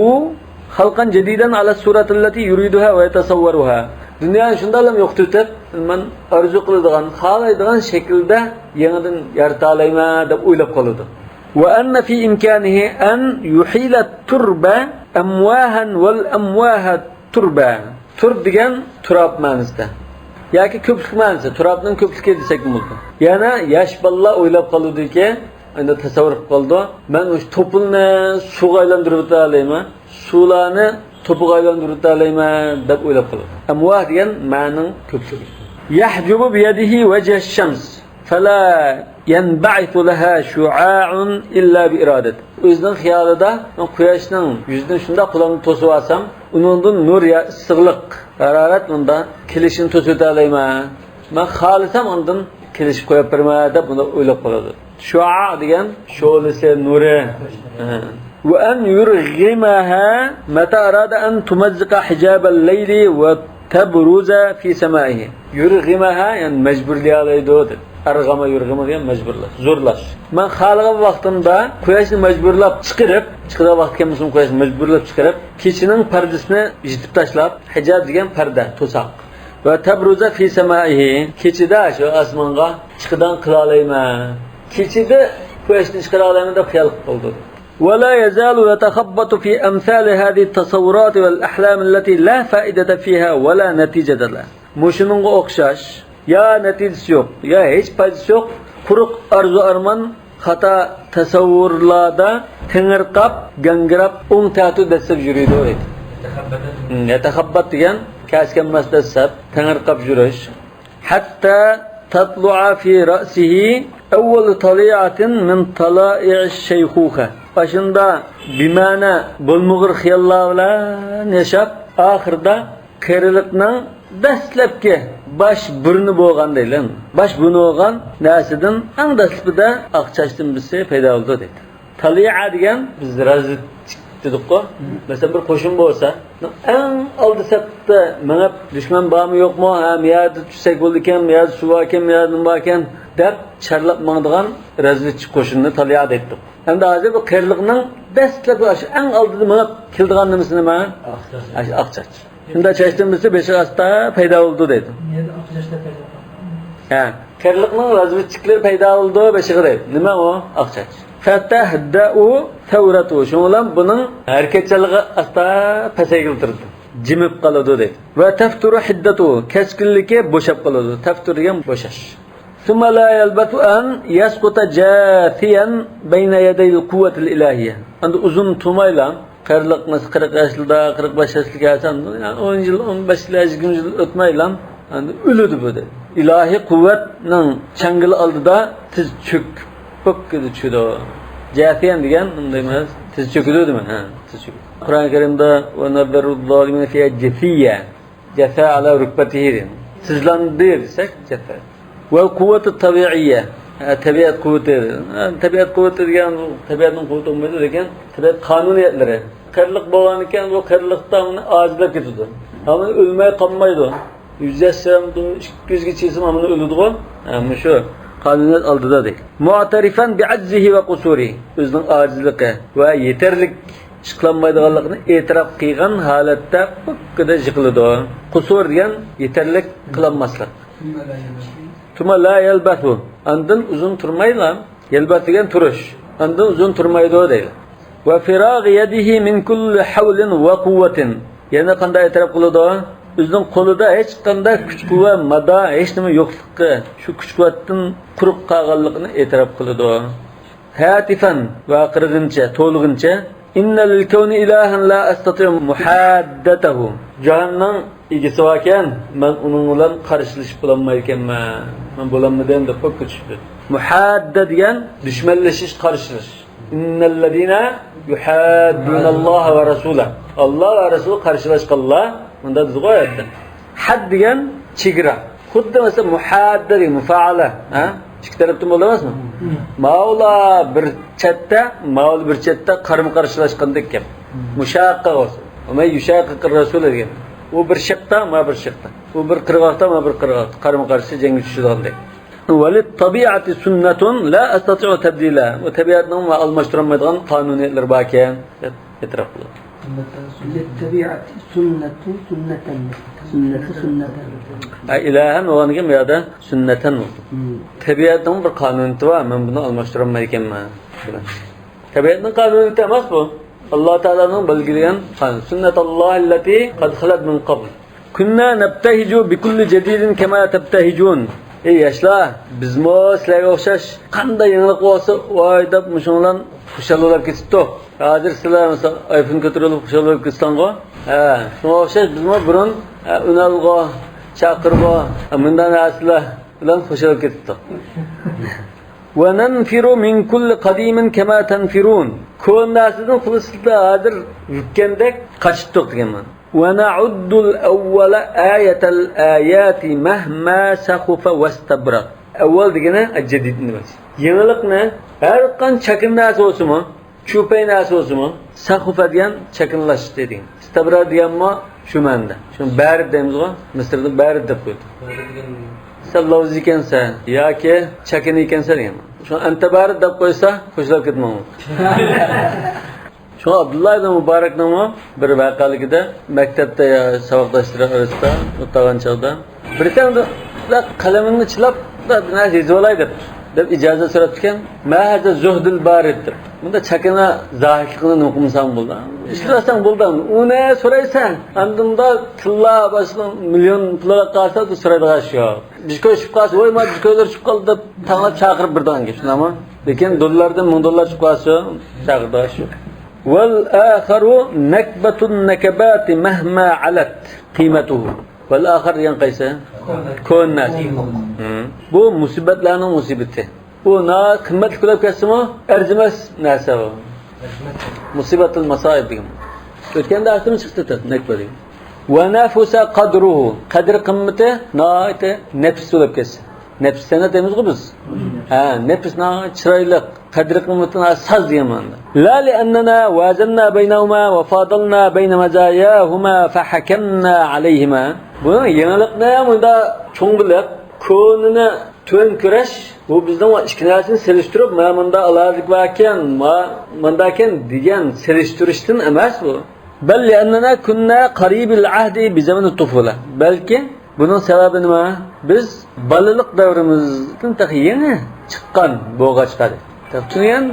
خلقا جديدا على الصورة التي يريدها ويتصورها. دۇنيانى شۇنداقلا يوقىتىۋېتىپ، مەن ئارزۇ قىلىدىغان، خالايدىغان شەكىلدە يېڭىدىن يارىتالايمەن دەپ ئويلاپ قالىدۇ. وأن في إمكانه أن يحيل الترب أمواها والأمواه تربا. تۇرب دېگەن تۇراب مەنىسىدە. ياكى كۆپلۈك مەنىسى، تۇرابنىڭ كۆپلۈكى دېسەكمۇ بولىدۇ. يەنە ياش بالىلار ئويلاپ قالىدۇكى، ئەمدى تەسەۋۋۇر قىلىپ قالىدۇ، مەن مۇشۇ توپىنى سۇغا ئايلاندۇرۇۋېتەلەيمەن، سۇلارنى توپىغا ئايلاندۇرۇۋېتەلەيمەن دەپ ئويلاپ قالىدۇ. ئەمۋاھ دېگەن مەنىنىڭ كۆپلۈكى. يحجب بيده وجه الشمس فلا ينبعث لها شعاع إلا بإرادته. ئۆزىنىڭ خىيالىدا، مەن قۇياشنىڭ يۈزىدىن شۇنداق قولۇمنى توسۇۋالسام، ئۇنىڭدىن نۇر يا ئىسسىقلىق، ھارارەت مۇنداق كېلىشىنى توسۇۋېتەلەيمەن. مەن خالىسام ئاندىن كېلىشىپ قويۇپ بېرىمەن دەپ بۇنداق ئويلاپ قالىدۇ. شۇئا دېگەن شولىسى، نۇرى. ھە. وأن يرغمها متى أراد أن تمزق حجاب الليل وتبرز في سمائه. يرغمها، يەنى مەجبۇرلىيالايدۇ دېدى. ئەرغەمە يۇرغىمۇ دېگەن مەجبۇرلاش، زورلاش. مەن خالىغان ۋاقتىمدا قۇياشنى مەجبۇرلاپ چىقىرىپ، چىقىدىغان ۋاقتى كەلمىسىمۇ قۇياشنى مەجبۇرلاپ چىقىرىپ، كېچىنىڭ پەردىسىنى يېپىپ تاشلاپ، ھىجاب دېگەن پەردە، توساق. وتبرز في سمائه، كېچىدە شۇ ئاسمانغا چىقىدىغان قىلالايمەن. كېچىدە قۇياشنى چىقىرالايمەن دەپ خىيال قىلىپ قالىدۇ. ولا يزال يتخبط في أمثال هذه التصورات والأحلام التي لا فائدة فيها ولا نتيجة لها. مۇشۇنىڭغا ئوخشاش، يا نەتىجىسى يوق، يا ھېچ پايدىسى يوق، قۇرۇق ئارزۇ-ئارمان، خاتا تەسەۋۋۇرلاردا تېڭىرقاپ، گاڭگىراپ، ئوڭ تەتۈر دەسسەپ يۈرىدۇ دەيدۇ. يتخبط دېگەن كەس كەلمەس دەسسەپ، تېڭىرقاپ يۈرۈش. حتى تطلع في رأسه أول طليعة من طلائع الشيخوخة. باشىدا بىمەنە، بولمىغۇر خىياللار بىلەن ياشاپ، ئاخىرىدا قېرىلىقنىڭ دەسلەپكى باش بۇرنى بولغان دەيلى. باش بۇرنى بولغان نەرسىدىن ئەڭ دەسلىپىدە ئاق چاچتىن بىرسى پەيدا بولىدۇ دەيدۇ. تالىئە دېگەن بىز رازۋېدچىك دېدۇققۇ. مەسىلەن، بىر قوشۇن بولسا، ئەڭ ئالدى سەپتە مېڭىپ، دۈشمەن بارمۇ يوقمۇ، ھە، مۇ يەردە چۈشسەك بولىدىكەن، مۇ يەردە سۇ باركەن، مۇ يەردە نېمە باركەن دەپ چارلاپ ماڭىدىغان رازۋېدچىك قوشۇننى تالىئە دەيتتۇق. ئەمدى ھازىر بۇ قېرىلىقنىڭ دەسلەپكى ئاشۇ ئەڭ ئالدىدا مېڭىپ كېلىدىغان نېمىسى نېمە؟ ئاق چاچ. ئاشۇ ئاق چاچ. شۇنداق چاچتىن بىرسى بېشىغا ئاستا پەيدا بولىدۇ دەيدۇ. نېمىدىن ئاق چاچلار پەيدا بولغان؟ ھە، قېرىلىقنىڭ رازۋېدچىكلىرى پەيدا بولىدۇ بېشىغا دەيدۇ. نېمە ئۇ؟ ئاق چاچ. فتهدأ ثورته. شۇنىڭ بىلەن بۇنىڭ ھەرىكەتچانلىقى ئاستا پەسەيگىلى تۇرىدۇ. جىمىپ قالىدۇ دەيدۇ. وتفتر حدته. كەسكىنلىكى بوشاپ قالىدۇ. تەفتۇر دېگەن بوشاش. ثم لا يلبث أن يسقط جاثيا بين يدي القوة الإلهية. ئەمدى ئۇزۇن تۇرمايلا، قېرىلىق، مەسىلەن، قىرىق ياشلىرىدا، قىرىق بەش ياشلىرىغا كەلسە، يەنى ئون يىل، ئون بەش يىل، يىگىرمە يىل ئۆتمەيلا، ئەمدى ئۆلىدۇ بۇ دەيدۇ. ئىلاھىي قۇۋۋەتنىڭ چاڭگىلى ئالدىدا تىز چۆكۈپ، پوككىدە چۈشىدۇ. جەسىيەن دېگەن، نېمە دەيمىز؟ تىز چۆكىدۇ دېمە؟ ھە، تىز چۆكىدۇ. قۇرئان كەرىمدە «ونذر الظالمين فيها جثيا». جەسە ئەلا رۇكبەتىھى دېگەن. تىزلاندى دېسەك، جەسە. ۋەل قۇۋۋەتۇ تەبىئىييە. ھە، تەبىئەت قۇۋۋىتى. ھە، تەبىئەت قۇۋۋىتى دېگەن، تەبىئەتنىڭ قۇۋۋىتى بولمايدۇ، لېكىن تەبىئەت قانۇنىيەتلىرى. قېرىلىق بولغاندىكىن، بۇ قېرىلىقتا ئۇنى ئاجىزلاپ كېتىدۇ. ھەممە ئۆلمەي قالمايدۇ. يۈز ياشىسىمۇ، ئىككى يۈزگە چىقسىمۇ ھەممە ئۆلىدىغۇ. ھە، مۇشۇ قانۇنىيەت ئالدىدا دەيدۇ. مۇئتەرىفەن بىئەجزىھى ۋە قۇسۇرىھى. ئۆزىنىڭ ئاجىزلىقى ۋە يېتەرلىك ئىش قىلالمايدىغانلىقىنى ئېتىراپ قىلغان ھالەتتە پوككىدە يىقىلىدۇ. قۇسۇر دېگەن يېتەرلىك قىلالماسلىق. ثم لا يلبث. ئاندىن ئۇزۇن تۇرمايلا. يەلبەس دېگەن تۇرۇش. ئاندىن ئۇزۇن تۇرمايدۇ دەيدۇ. وفراغ يده من كل حول وقوة. يەنە قانداق ئېتىراپ قىلىدۇ؟ ئۆزىنىڭ قولىدا ھېچقانداق كۈچ-قۇۋۋەت، مادا، ھېچنېمە يوقلۇقى، شۇ كۈچ-قۇۋۋەتتىن قۇرۇق قالغانلىقىنى ئېتىراپ قىلىدۇ. ھاتىفەن، ۋارقىرىغىنىچە، توۋلىغىنىچە، إن للكون إلها لا أستطيع محادته. جاھاننىڭ ئىگىسى باركەن، مەن ئۇنىڭ بىلەن قارشىلىشىپ بولالمايدىكەنمەن. مەن بولالمىدىم دەپ قويۇپ كېتىشىپتۇ. مۇھاددە دېگەن دۈشمەنلىشىش، قارشىلىشىش. إن الذين يحادون الله ورسوله. ئاللا ۋە رەسۇلى قارشىلاشقانلار، مۇنداق دېدىغۇ ئايەتتە. ھەد دېگەن چېگرا. خۇددى مەسىلەن، مۇھاددە دېگەن مۇفائەلە، ھە؟ ئىككى تەرەپتىن بولدى ئەمەسمۇ؟ ماۋۇلار بىر چەتتە، ماۋۇلار بىر چەتتە قارىمۇ قارشىلاشقاندەك گەپ. مۇشاققە بولسا. ومن يشاقق الرسول دېگەن. ئۇ بىر شەقتە، ما بىر شەقتە. ئۇ بىر قىرغاقتا، ما بىر قىرغاقتا. قارىمۇ قارشى جەڭگە چۈشىدىغاندەك. وللطبيعة سنة لا أستطيع تبديلها. ئۇ تەبىئەتنىڭ ئالماشتۇرالمايدىغان قانۇنىيەتلىرى باركەن، دەپ ئېتىراپ قىلىدۇ. للطبيعة سنة سنة. سنة سنة. ئە، ئىلاھەن بولغاندىكىن بۇ يەردە سۈننەتەن بولدى. تەبىئەتنىڭ بىر قانۇنىيىتى بار، مەن بۇنى ئالماشتۇرالمايدىكەنمەن. تەبىئەتنىڭ قانۇنىيىتى ئەمەس بۇ. ئاللا تائالانىڭ بەلگىلىگەن قانۇن. سۈننەتاللاھىللەتى قەد خەلەت مىن قەبل. كنا نبتهج بكل جديد كما تبتهجون. ئەي ياشلار، بىزمۇ سىلەرگە ئوخشاش قانداق يېڭىلىق بولسا، ۋاي دەپ مۇشۇنىڭ بىلەن خۇشال بولۇپ كېتىپتۇق. ھازىر سىلەر مىسال ئايفون كۆتۈرۈپ خۇشال بولۇپ كېتىسەڭغۇ. ھە، شۇڭا ئوخشاش بىزمۇ بۇرۇن، ھە، ئۈنئالغۇ، چاقىرغۇ، ھە، مۇنداق نەرسىلەر بىلەن خۇشال بولۇپ كېتىپتۇق. وننفر من كل قديم كما تنفرون. كونا نەرسىدىن خۇددى سىلەر ھازىر يۈككەندەك قاچىتتۇق دېگەن مانا. ونعد الأول آية الآيات مهما سخف واستبرق. ئەۋۋەل دېگىنى جەدىد دېمەك. يېڭىلىقنى ھەر قانچە چاكىنا نەرسە بولسىمۇ، چۈپەي نەرسە بولسىمۇ، سەخۇفە دېگەن چاكىنىلاشتى دېگەن. ئىستەبرا دېگەنمۇ شۇ مەنىدە. شۇ بەرىد دەيمىزغۇ، مىسىردا بەرىد دەپ قويدى. سەن لاۋزى ئىكەنسەن ياكى چاكىنا ئىكەنسەن دېگەن. شۇ ئەنتە بەرىد دەپ قويسا، خۇشلاپ كېتىمەن. شۇڭا ئابدۇللا ئىبن مۇبارەكنىڭمۇ بىر ۋەقەلىكىدە مەكتەپتە يا ساۋاقداشلىرى ئارىسىدا ئولتۇرغان چاغدا، بىرسىڭ قەلىمىڭنى چىلاپ بىر نەرسە يېزىۋالاي دەپ، دەپ ئىجازەت سوراپتىكەن. ما ھازا زۇھدۇل بارىد دەپ. بۇندا چاكىنا زاھىتلىقنى نوقۇمساڭ بولدى. ئىشلەتسەڭ بولدى. ئۇنى سورايسەن. ئاندىن بۇندا تىللا باشقا مىليون پۇللار قالسا، بۇ سورايدىغان ئىش يوق. بىتكوين چۈشۈپ قالسا، ۋاي، ما بىتكوينلار چۈشۈپ قالدى دەپ تاڭلاپ چاقىرىپ بېرىدىغان گەپ، شۇنداقمۇ؟ لېكىن دوللاردىن مىڭ دوللار چۈشۈپ قالسا، چاقىرىدىغان ئىش يوق. والآخر نكبة النكبات مهما علت قيمته. ۋەل ئاخىر دېگەن قايسى؟ كونا نەرسە. ھىم. بۇ مۇسىبەتلەرنىڭ مۇسىبىتى. ئۇ ناھايىتى قىممەتلىك بولۇپ كەتسىمۇ، ئەرزىمەس نەرسە ئۇ. مۇسىبەتۇل ماسائىب دېگەن. ئۆتكەندە ئەسلىمىز چىقتى نەكبە دېگەن. ونفس قدره. قەدىر قىممىتى ناھايىتى نەپىس بولۇپ كەتسە. نەپىس سەنئەت دەيمىزغۇ بىز. ھە، نەپىس ناھايىتى چىرايلىق. قەدرى قىممىتى ساز دېگەن مەنىدە. لا لأننا وازنا بينهما وفاضلنا بين مزاياهما فحكمنا عليهما. بۇنىڭ يېڭىلىقنى مۇنداق چوڭ بىلىپ، كونىنى تۆۋەن كۆرۈش، بۇ بىزنىڭ ئىككى نەرسىنى سېلىشتۇرۇپ، مانا مۇنداق ئالاھىدىلىك باركەن، ما-، مۇنداكەن دېگەن سېلىشتۇرۇشتىن ئەمەس بۇ. بل لأننا كنا قريب العهد بزمن الطفولة. بەلكى بۇنىڭ سەۋەبى نېمە؟ بىز بالىلىق دەۋرىمىزدىن تېخى يېڭى چىققان بولغاچقا، تېخى تۇنىيان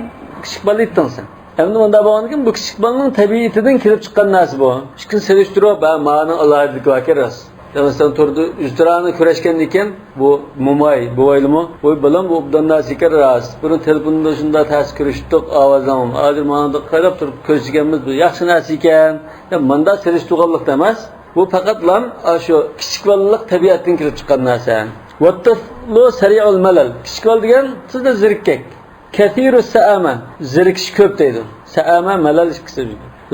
كىچىك بالا ئىدىڭ سەن. ئەمدى مۇنداق بولغاندىكىن، بۇ كىچىك بالىنىڭ تەبىئىتىدىن كېلىپ چىققان نەرسە بۇ. ئىككىنى سېلىشتۇرۇپ، ھە، مانىڭ ئالاھىدىلىكى باركەن راست. مەسىلەن، تۇردى ئۈستىراڭنى كۆرۈشكەندىن كېيىن، بۇ موماي، بوۋايلىمۇ، ۋوي بالام، بۇ ئوبدان نەرسە ئىكەن راست. بۇرۇن تېلېفوندا شۇنداق تەس كۆرۈشتۇق، ئاۋازىڭ. ھازىر ماڭا قاراپ تۇرۇپ كۆرۈشكەنمىز، بۇ ياخشى نەرسە ئىكەن، دەپ مۇنداق سېلىشتۇرغانلىقتا ئەمەس. بۇ پەقەتلا ئاشۇ كىچىك بالىلىق تەبىئەتتىن كېلىپ چىققان نەرسە. والطفل سريع الملل. كىچىك بالا دېگەن تېزلا زېرىككەك. كثير السآمة، زېرىكىشى كۆپ دەيدۇ. سآمة، مەلەل ئىككىسى.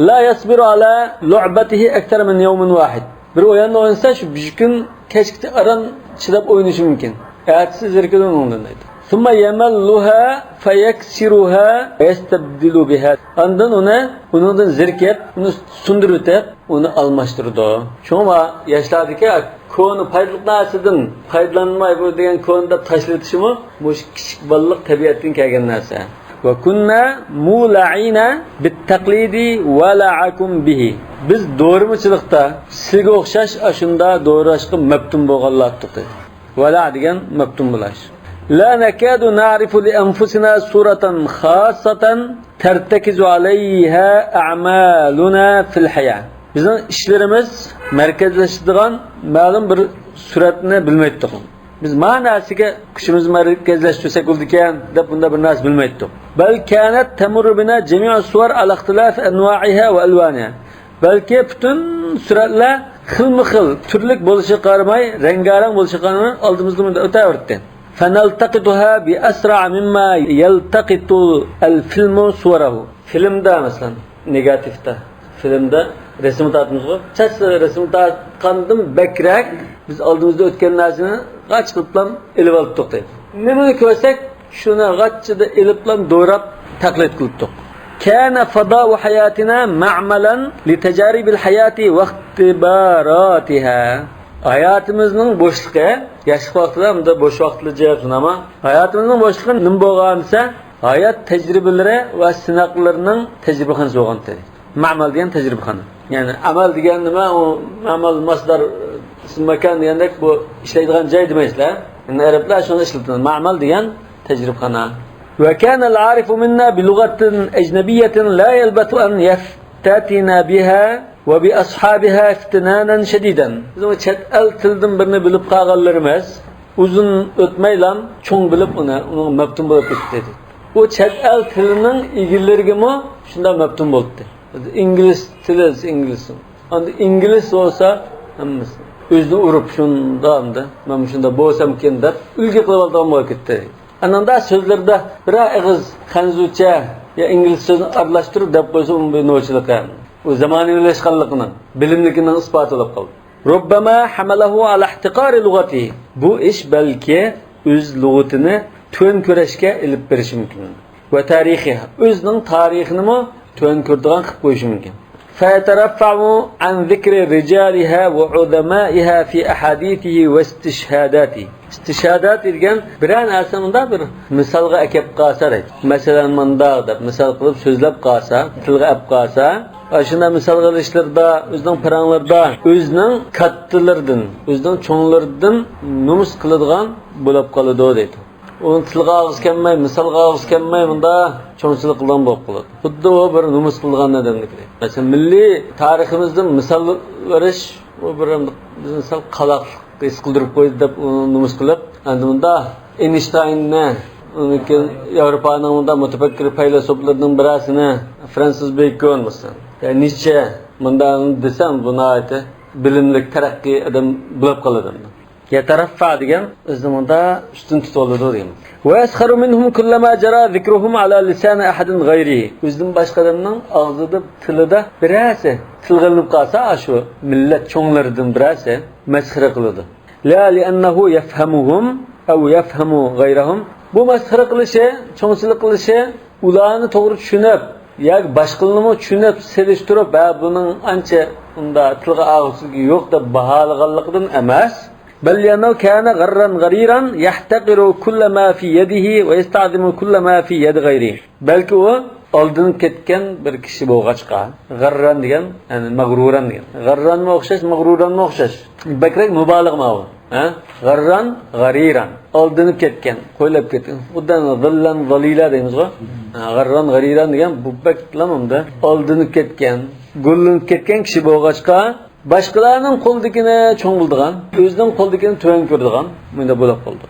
لا يصبر على لعبته أكثر من يوم واحد. بىر ئويۇننى ئوينىسا، شۇ بىر كۈن كەچكىچە ئاران چىداپ ئوينىشى مۇمكىن. ئەتىسى زېرىكىدۇ ئۇنىڭدىن دەيدۇ. ثم يملها فيكسرها ويستبدل بها. ئاندىن ئۇنى، ئۇنىڭدىن زېرىكىپ، ئۇنى سۇندۇرۇۋېتىپ، ئۇنى ئالماشتۇرىدۇ. شۇڭا ياشلاردىكى كونا پايدىلىق نەرسىدىن پايدىلانماي، بۇ دېگەن كونا دەپ تاشلىۋېتىشىمۇ مۇشۇ كىچىك بالىلىق تەبىئەتتىن كەلگەن نەرسە. وكنا مولعين بالتقليد ولعكم به. بىز دورىمىچىلىقتا سىزگە ئوخشاش ئاشۇنداق دوراشقا مەپتۇن بولغانلار ئىدۇق. ۋەلە دېگەن مەپتۇن بولاش. لا نكاد نعرف لأنفسنا صورة خاصة ترتكز عليها أعمالنا في الحياة. بىزنىڭ ئىشلىرىمىز مەركەزلىشىدىغان مەلۇم بىر سۈرەتنى بىلمەيتتۇق. بىز ما نەرسىگە كۈچىمىزنى مەركەزلەشتۈرسەك بولىدىكەن دەپ، بۇنداق بىر نەرسە بىلمەيتتۇق. بل كانت تمر بنا جميع الصور على اختلاف أنواعها وألوانها. بەلكى پۈتۈن سۈرەتلەر خىلمۇ خىل، تۈرلۈك بولۇشىغا قارىماي، رەڭگارەڭ بولۇشىغا قارىماي، ئالدىمىزدىن مۇنداق ئۆتەۋېرىتتى. فنلتقطها بأسرع مما يلتقط الفيلم صوره. فىلىمدا، مەسىلەن، نېگاتىۋتا، فىلىمدا رەسىم تارتىمىزغۇ، چاچ رەسىم تارتقاندىن بەكرەك بىز ئالدىمىزدا ئۆتكەن نەرسىنى غاچ قىلىپلا ئېلىۋالىپتۇق دەيدۇ. نېمىنى كۆرسەك، شۇنى غاچچىدا ئېلىپلا دوراپ تەقلىد قىلىپتۇق. كان فضاء حياتنا معملا لتجارب الحياة واختباراتها. ھاياتىمىزنىڭ بوشلۇقى، ياشلىق ۋاقتىدا، بۇنداق بوش ۋاقىتلا جىق، شۇنداقمۇ؟ ھاياتىمىزنىڭ بوشلۇقى نېمە بولغان دېسە، ھايات تەجرىبىلىرى ۋە سىناقلىرىنىڭ تەجرىبىخانىسى بولغانتى. مەمەل دېگەن تەجرىبىخانا. يەنى ئەمەل دېگەن نېمە؟ ئۇ مەمەل، مەسدەر، ئىسىم ماكان دېگەندەك، بۇ ئىشلەيدىغان جاي دېمەيسىلەر. يەنى ئەرەبلەر شۇنى ئىشلىتىدۇ. مەمەل دېگەن تەجرىبىخانا. وكان العارف منا بلغة أجنبية لا يلبث أن يفتتن بها وبأصحابها افتتانا شديدا. بىز ئۇ چەت ئەل تىلىدىن بىرنى بىلىپ قالغانلىرىمىز ئۇزۇن ئۆتمەيلا چوڭ بىلىپ ئۇنى، ئۇنىڭغا مەپتۇن بولۇپ كېتىپ دېدى. ئۇ چەت ئەل تىلىنىڭ ئىگىلىرىگىمۇ شۇنداق مەپتۇن بولۇپتۇ. ئىنگلىز تىلى، ئىنگلىز. ئاندىن ئىنگلىز بولسا ھەممىسى ئۆزىنى ئۇرۇپ، شۇنداق ئەمدى، مەن شۇنداق بولسامكىن دەپ ئۈلگە قىلىۋالىدىغان بولۇپ كەتتى. ئانىڭدا سۆزلىرىدە بىرەر ئېغىز خەنزۇچە يا ئىنگلىز سۆزىنى ئارىلاشتۇرۇپ دەپ قويسا، ئۇنىڭ بىر نوچىلىقى، ئۇ زامانىۋىلاشقانلىقىنىڭ، بىلىملىكىنىڭ ئىسپاتى بولۇپ قالدى. ربما حمله على احتقار لغته. بۇ ئىش بەلكى ئۆز لۇغىتىنى تۆۋەن كۆرۈشكە ئېلىپ بېرىشى مۇمكىن. وتاريخها. ئۆزىنىڭ تارىخىنىمۇ تۆۋەن كۆرىدىغان قىلىپ قويۇشى مۇمكىن. فيترفع عن ذكر رجالها وعظمائها في أحاديثه واستشهاداته. ئىستىشھادات دېگەن بىرەر نەرسىنى مۇنداق بىر مىسالغا ئەكەپ قالسا دەيدۇ. مەسىلەن، مۇنداق دەپ مىسال قىلىپ سۆزلەپ قالسا، تىلغا ئەپ قالسا، ئاشۇنداق مىسالغا ئېلىشلىرىدا، ئۆزىنىڭ پاراڭلىرىدا ئۆزىنىڭ كاتتىلىرىدىن، ئۆزىنىڭ چوڭلىرىدىن نومۇس قىلىدىغان بولۇپ قالىدۇ دەيدۇ. ئۇنى تىلغا ئالغۇسى كەلمەي، مىسالغا ئالغۇسى كەلمەي، مۇنداق چوڭچىلىق قىلغان بولۇپ قالىدۇ. خۇددى ئۇ بىر نومۇس قىلغان ئادەمدەك. مەسىلەن، مىللىي تارىخىمىزدىن مىسال بېرىش، ئۇ بىر بىزنى سەل قالاقلىق ھېس قىلدۇرۇپ قويدى دەپ ئۇنى نومۇس قىلىپ، ئەمدى مۇنداق ئېينىشتايننى، ئۇنىڭ كېيىن ياۋروپانىڭ مۇنداق مۇتەپەككۇر پەيلاسوپلىرىنىڭ بىرەرسىنى، فرانسىس بېكون بولسا، يا نىتشې، مۇنداق دېسەم، بۇ ناھايىتى بىلىملىك، تەرەققىي ئادەم بولۇپ قالىدۇ. يترفع دېگەن ئۆزىنى مۇنداق ئۈستۈن تۇتۇۋالىدۇ دېگەن. ويسخر منهم كلما جرى ذكرهم على لسان أحد غيره. ئۆزىدىن باشقا ئادەمنىڭ ئاغزىدا، تىلىدا بىرەرسى تىلغا ئېلىنىپ قالسا، ئاشۇ مىللەت چوڭلىرىدىن بىرەرسى مەسخىرە قىلىدۇ. لا لأنه يفهمهم أو يفهم غيرهم. بۇ مەسخىرە قىلىشى، چوڭچىلىق قىلىشى ئۇلارنى توغرا چۈشىنىپ ياكى باشقىلارنىمۇ چۈشىنىپ، سېلىشتۇرۇپ، ھە، بۇنىڭ ئانچە ئۇنداق تىلغا ئالغۇسى يوق دەپ باھالىغانلىقىدىن ئەمەس. بل لأنه كان غرا غريرا يحتقر كل ما في يده ويستعظم كل ما في يد غيره. بەلكى ئۇ ئالدىنىپ كەتكەن بىر كىشى بولغاچقا، غەرران دېگەن، يەنى مەغرۇران دېگەن. غەررانمۇ ئوخشاش، مەغرۇرانمۇ ئوخشاش. بەكرەك مۇبالىغە ماۋۇ. ھە؟ غەرران، غەرىران. ئالدىنىپ كەتكەن، قويلاپ كەتكەن. خۇددى زىللان، زەلىلا دەيمىزغۇ. ھە، غەرران، غەرىران دېگەن بۇ بەكلا ئەمدى ئالدىنىپ كەتكەن، گوللىنىپ كەتكەن كىشى بولغاچقا، باشقىلارنىڭ قولىدىكىنى چوڭ بىلىدىغان، ئۆزىنىڭ قولىدىكىنى تۆۋەن كۆرىدىغان، مۇنداق بولۇپ قالدى.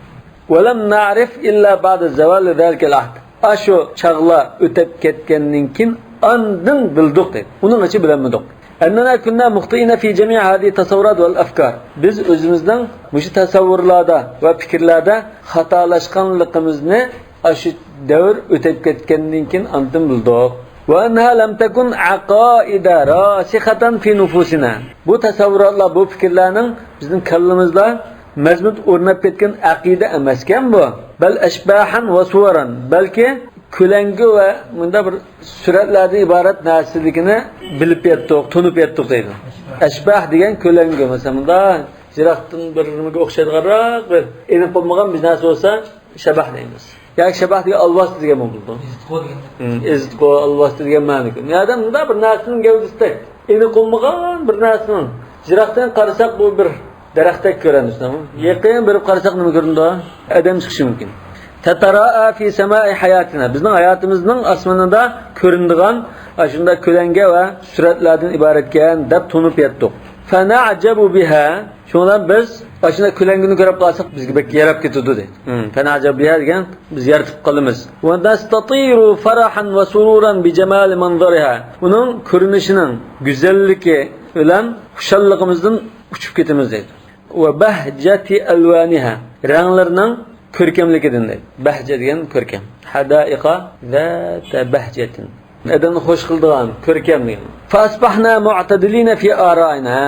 ولم نعرف إلا بعد زوال ذلك العهد. ئاشۇ چاغلار ئۆتۈپ كەتكەندىن كېيىن ئاندىن بىلدۇق دەيدۇ. ئۇنىڭغىچە بىلەلمىدۇق. أننا كنا مخطئين في جميع هذه التصورات والأفكار. بىز ئۆزىمىزنىڭ مۇشۇ تەسەۋۋۇرلاردا ۋە پىكىرلەردە خاتالاشقانلىقىمىزنى ئاشۇ دەۋر ئۆتۈپ كەتكەندىن كېيىن ئاندىن بىلدۇق. وأنها لم تكن عقائد راسخة في نفوسنا. بۇ تەسەۋۋۇراتلار، بۇ پىكىرلەرنىڭ بىزنىڭ كاللىمىزدا مەزمۇت ئورناپ كەتكەن ئەقىدە ئەمەسكەن بۇ. بل أشباحا وصورا. بەلكى كۆلەڭگە ۋە مۇنداق بىر سۈرەتلەردىن ئىبارەت نەرسىلىكىنى بىلىپ يەتتۇق، تونۇپ يەتتۇق دەيدۇ. ئەشباھ دېگەن كۆلەڭگە، مەسىلەن، مۇنداق يىراقتىن بىر نېمىگە ئوخشايدىغانراق بىر ئېنىق بولمىغان بىر نەرسە بولسا، شەبەھ دەيمىز. ياكى شەبەھ دېگەن ئالۋاستى دېگەن بولىدۇ. ئېزىتقۇ دېگەن. ھىم، ئېزىتقۇ، ئالۋاستى دېگەن مەنىدە. يا ئادەم مۇنداق بىر نەرسىنىڭ گەۋدىسىدەك، ئېنىق بولمىغان بىر نەرسىنىڭ، يىراقتىن قارىساق بۇ بىر دەرەختەك كۆرۈنىدۇ. يېقىن بېرىپ قارىساق نېمە كۆرۈنىدۇ؟ ئادەم چىقىشى مۇمكىن. تتراءى في سماء حياتنا. بىزنىڭ ھاياتىمىزنىڭ ئاسمىنىدا كۆرۈنىدىغان ئاشۇنداق كۆلەڭگە ۋە سۈرەتلەردىن ئىبارەتكەن دەپ تونۇپ يەتتۇق. فنعجب بها. شۇڭا بىز ئاشۇنداق كۆلەڭگىنى كۆرۈپ قالساق، بىزگە بەك ياراپ كېتىدۇ دەيدۇ. ھىم، فنعجب بها دېگەن، بىز يارىتىپ قالىمىز. ونستطير فرحا وسرورا بجمال منظرها. ئۇنىڭ كۆرۈنۈشىنىڭ گۈزەللىكى بىلەن خۇشاللىقىمىزدىن ئۇچۇپ كېتىمىز دەيدۇ. وبهجة ألوانها. رەڭلىرىنىڭ كۆركەملىكىدىن دەيدۇ. بەھجە دېگەن كۆركەم. حدائق ذات بهجة. ئادەمنى خوش قىلىدىغان، كۆركەم دېگەن. فأصبحنا معتدلين في آرائنا.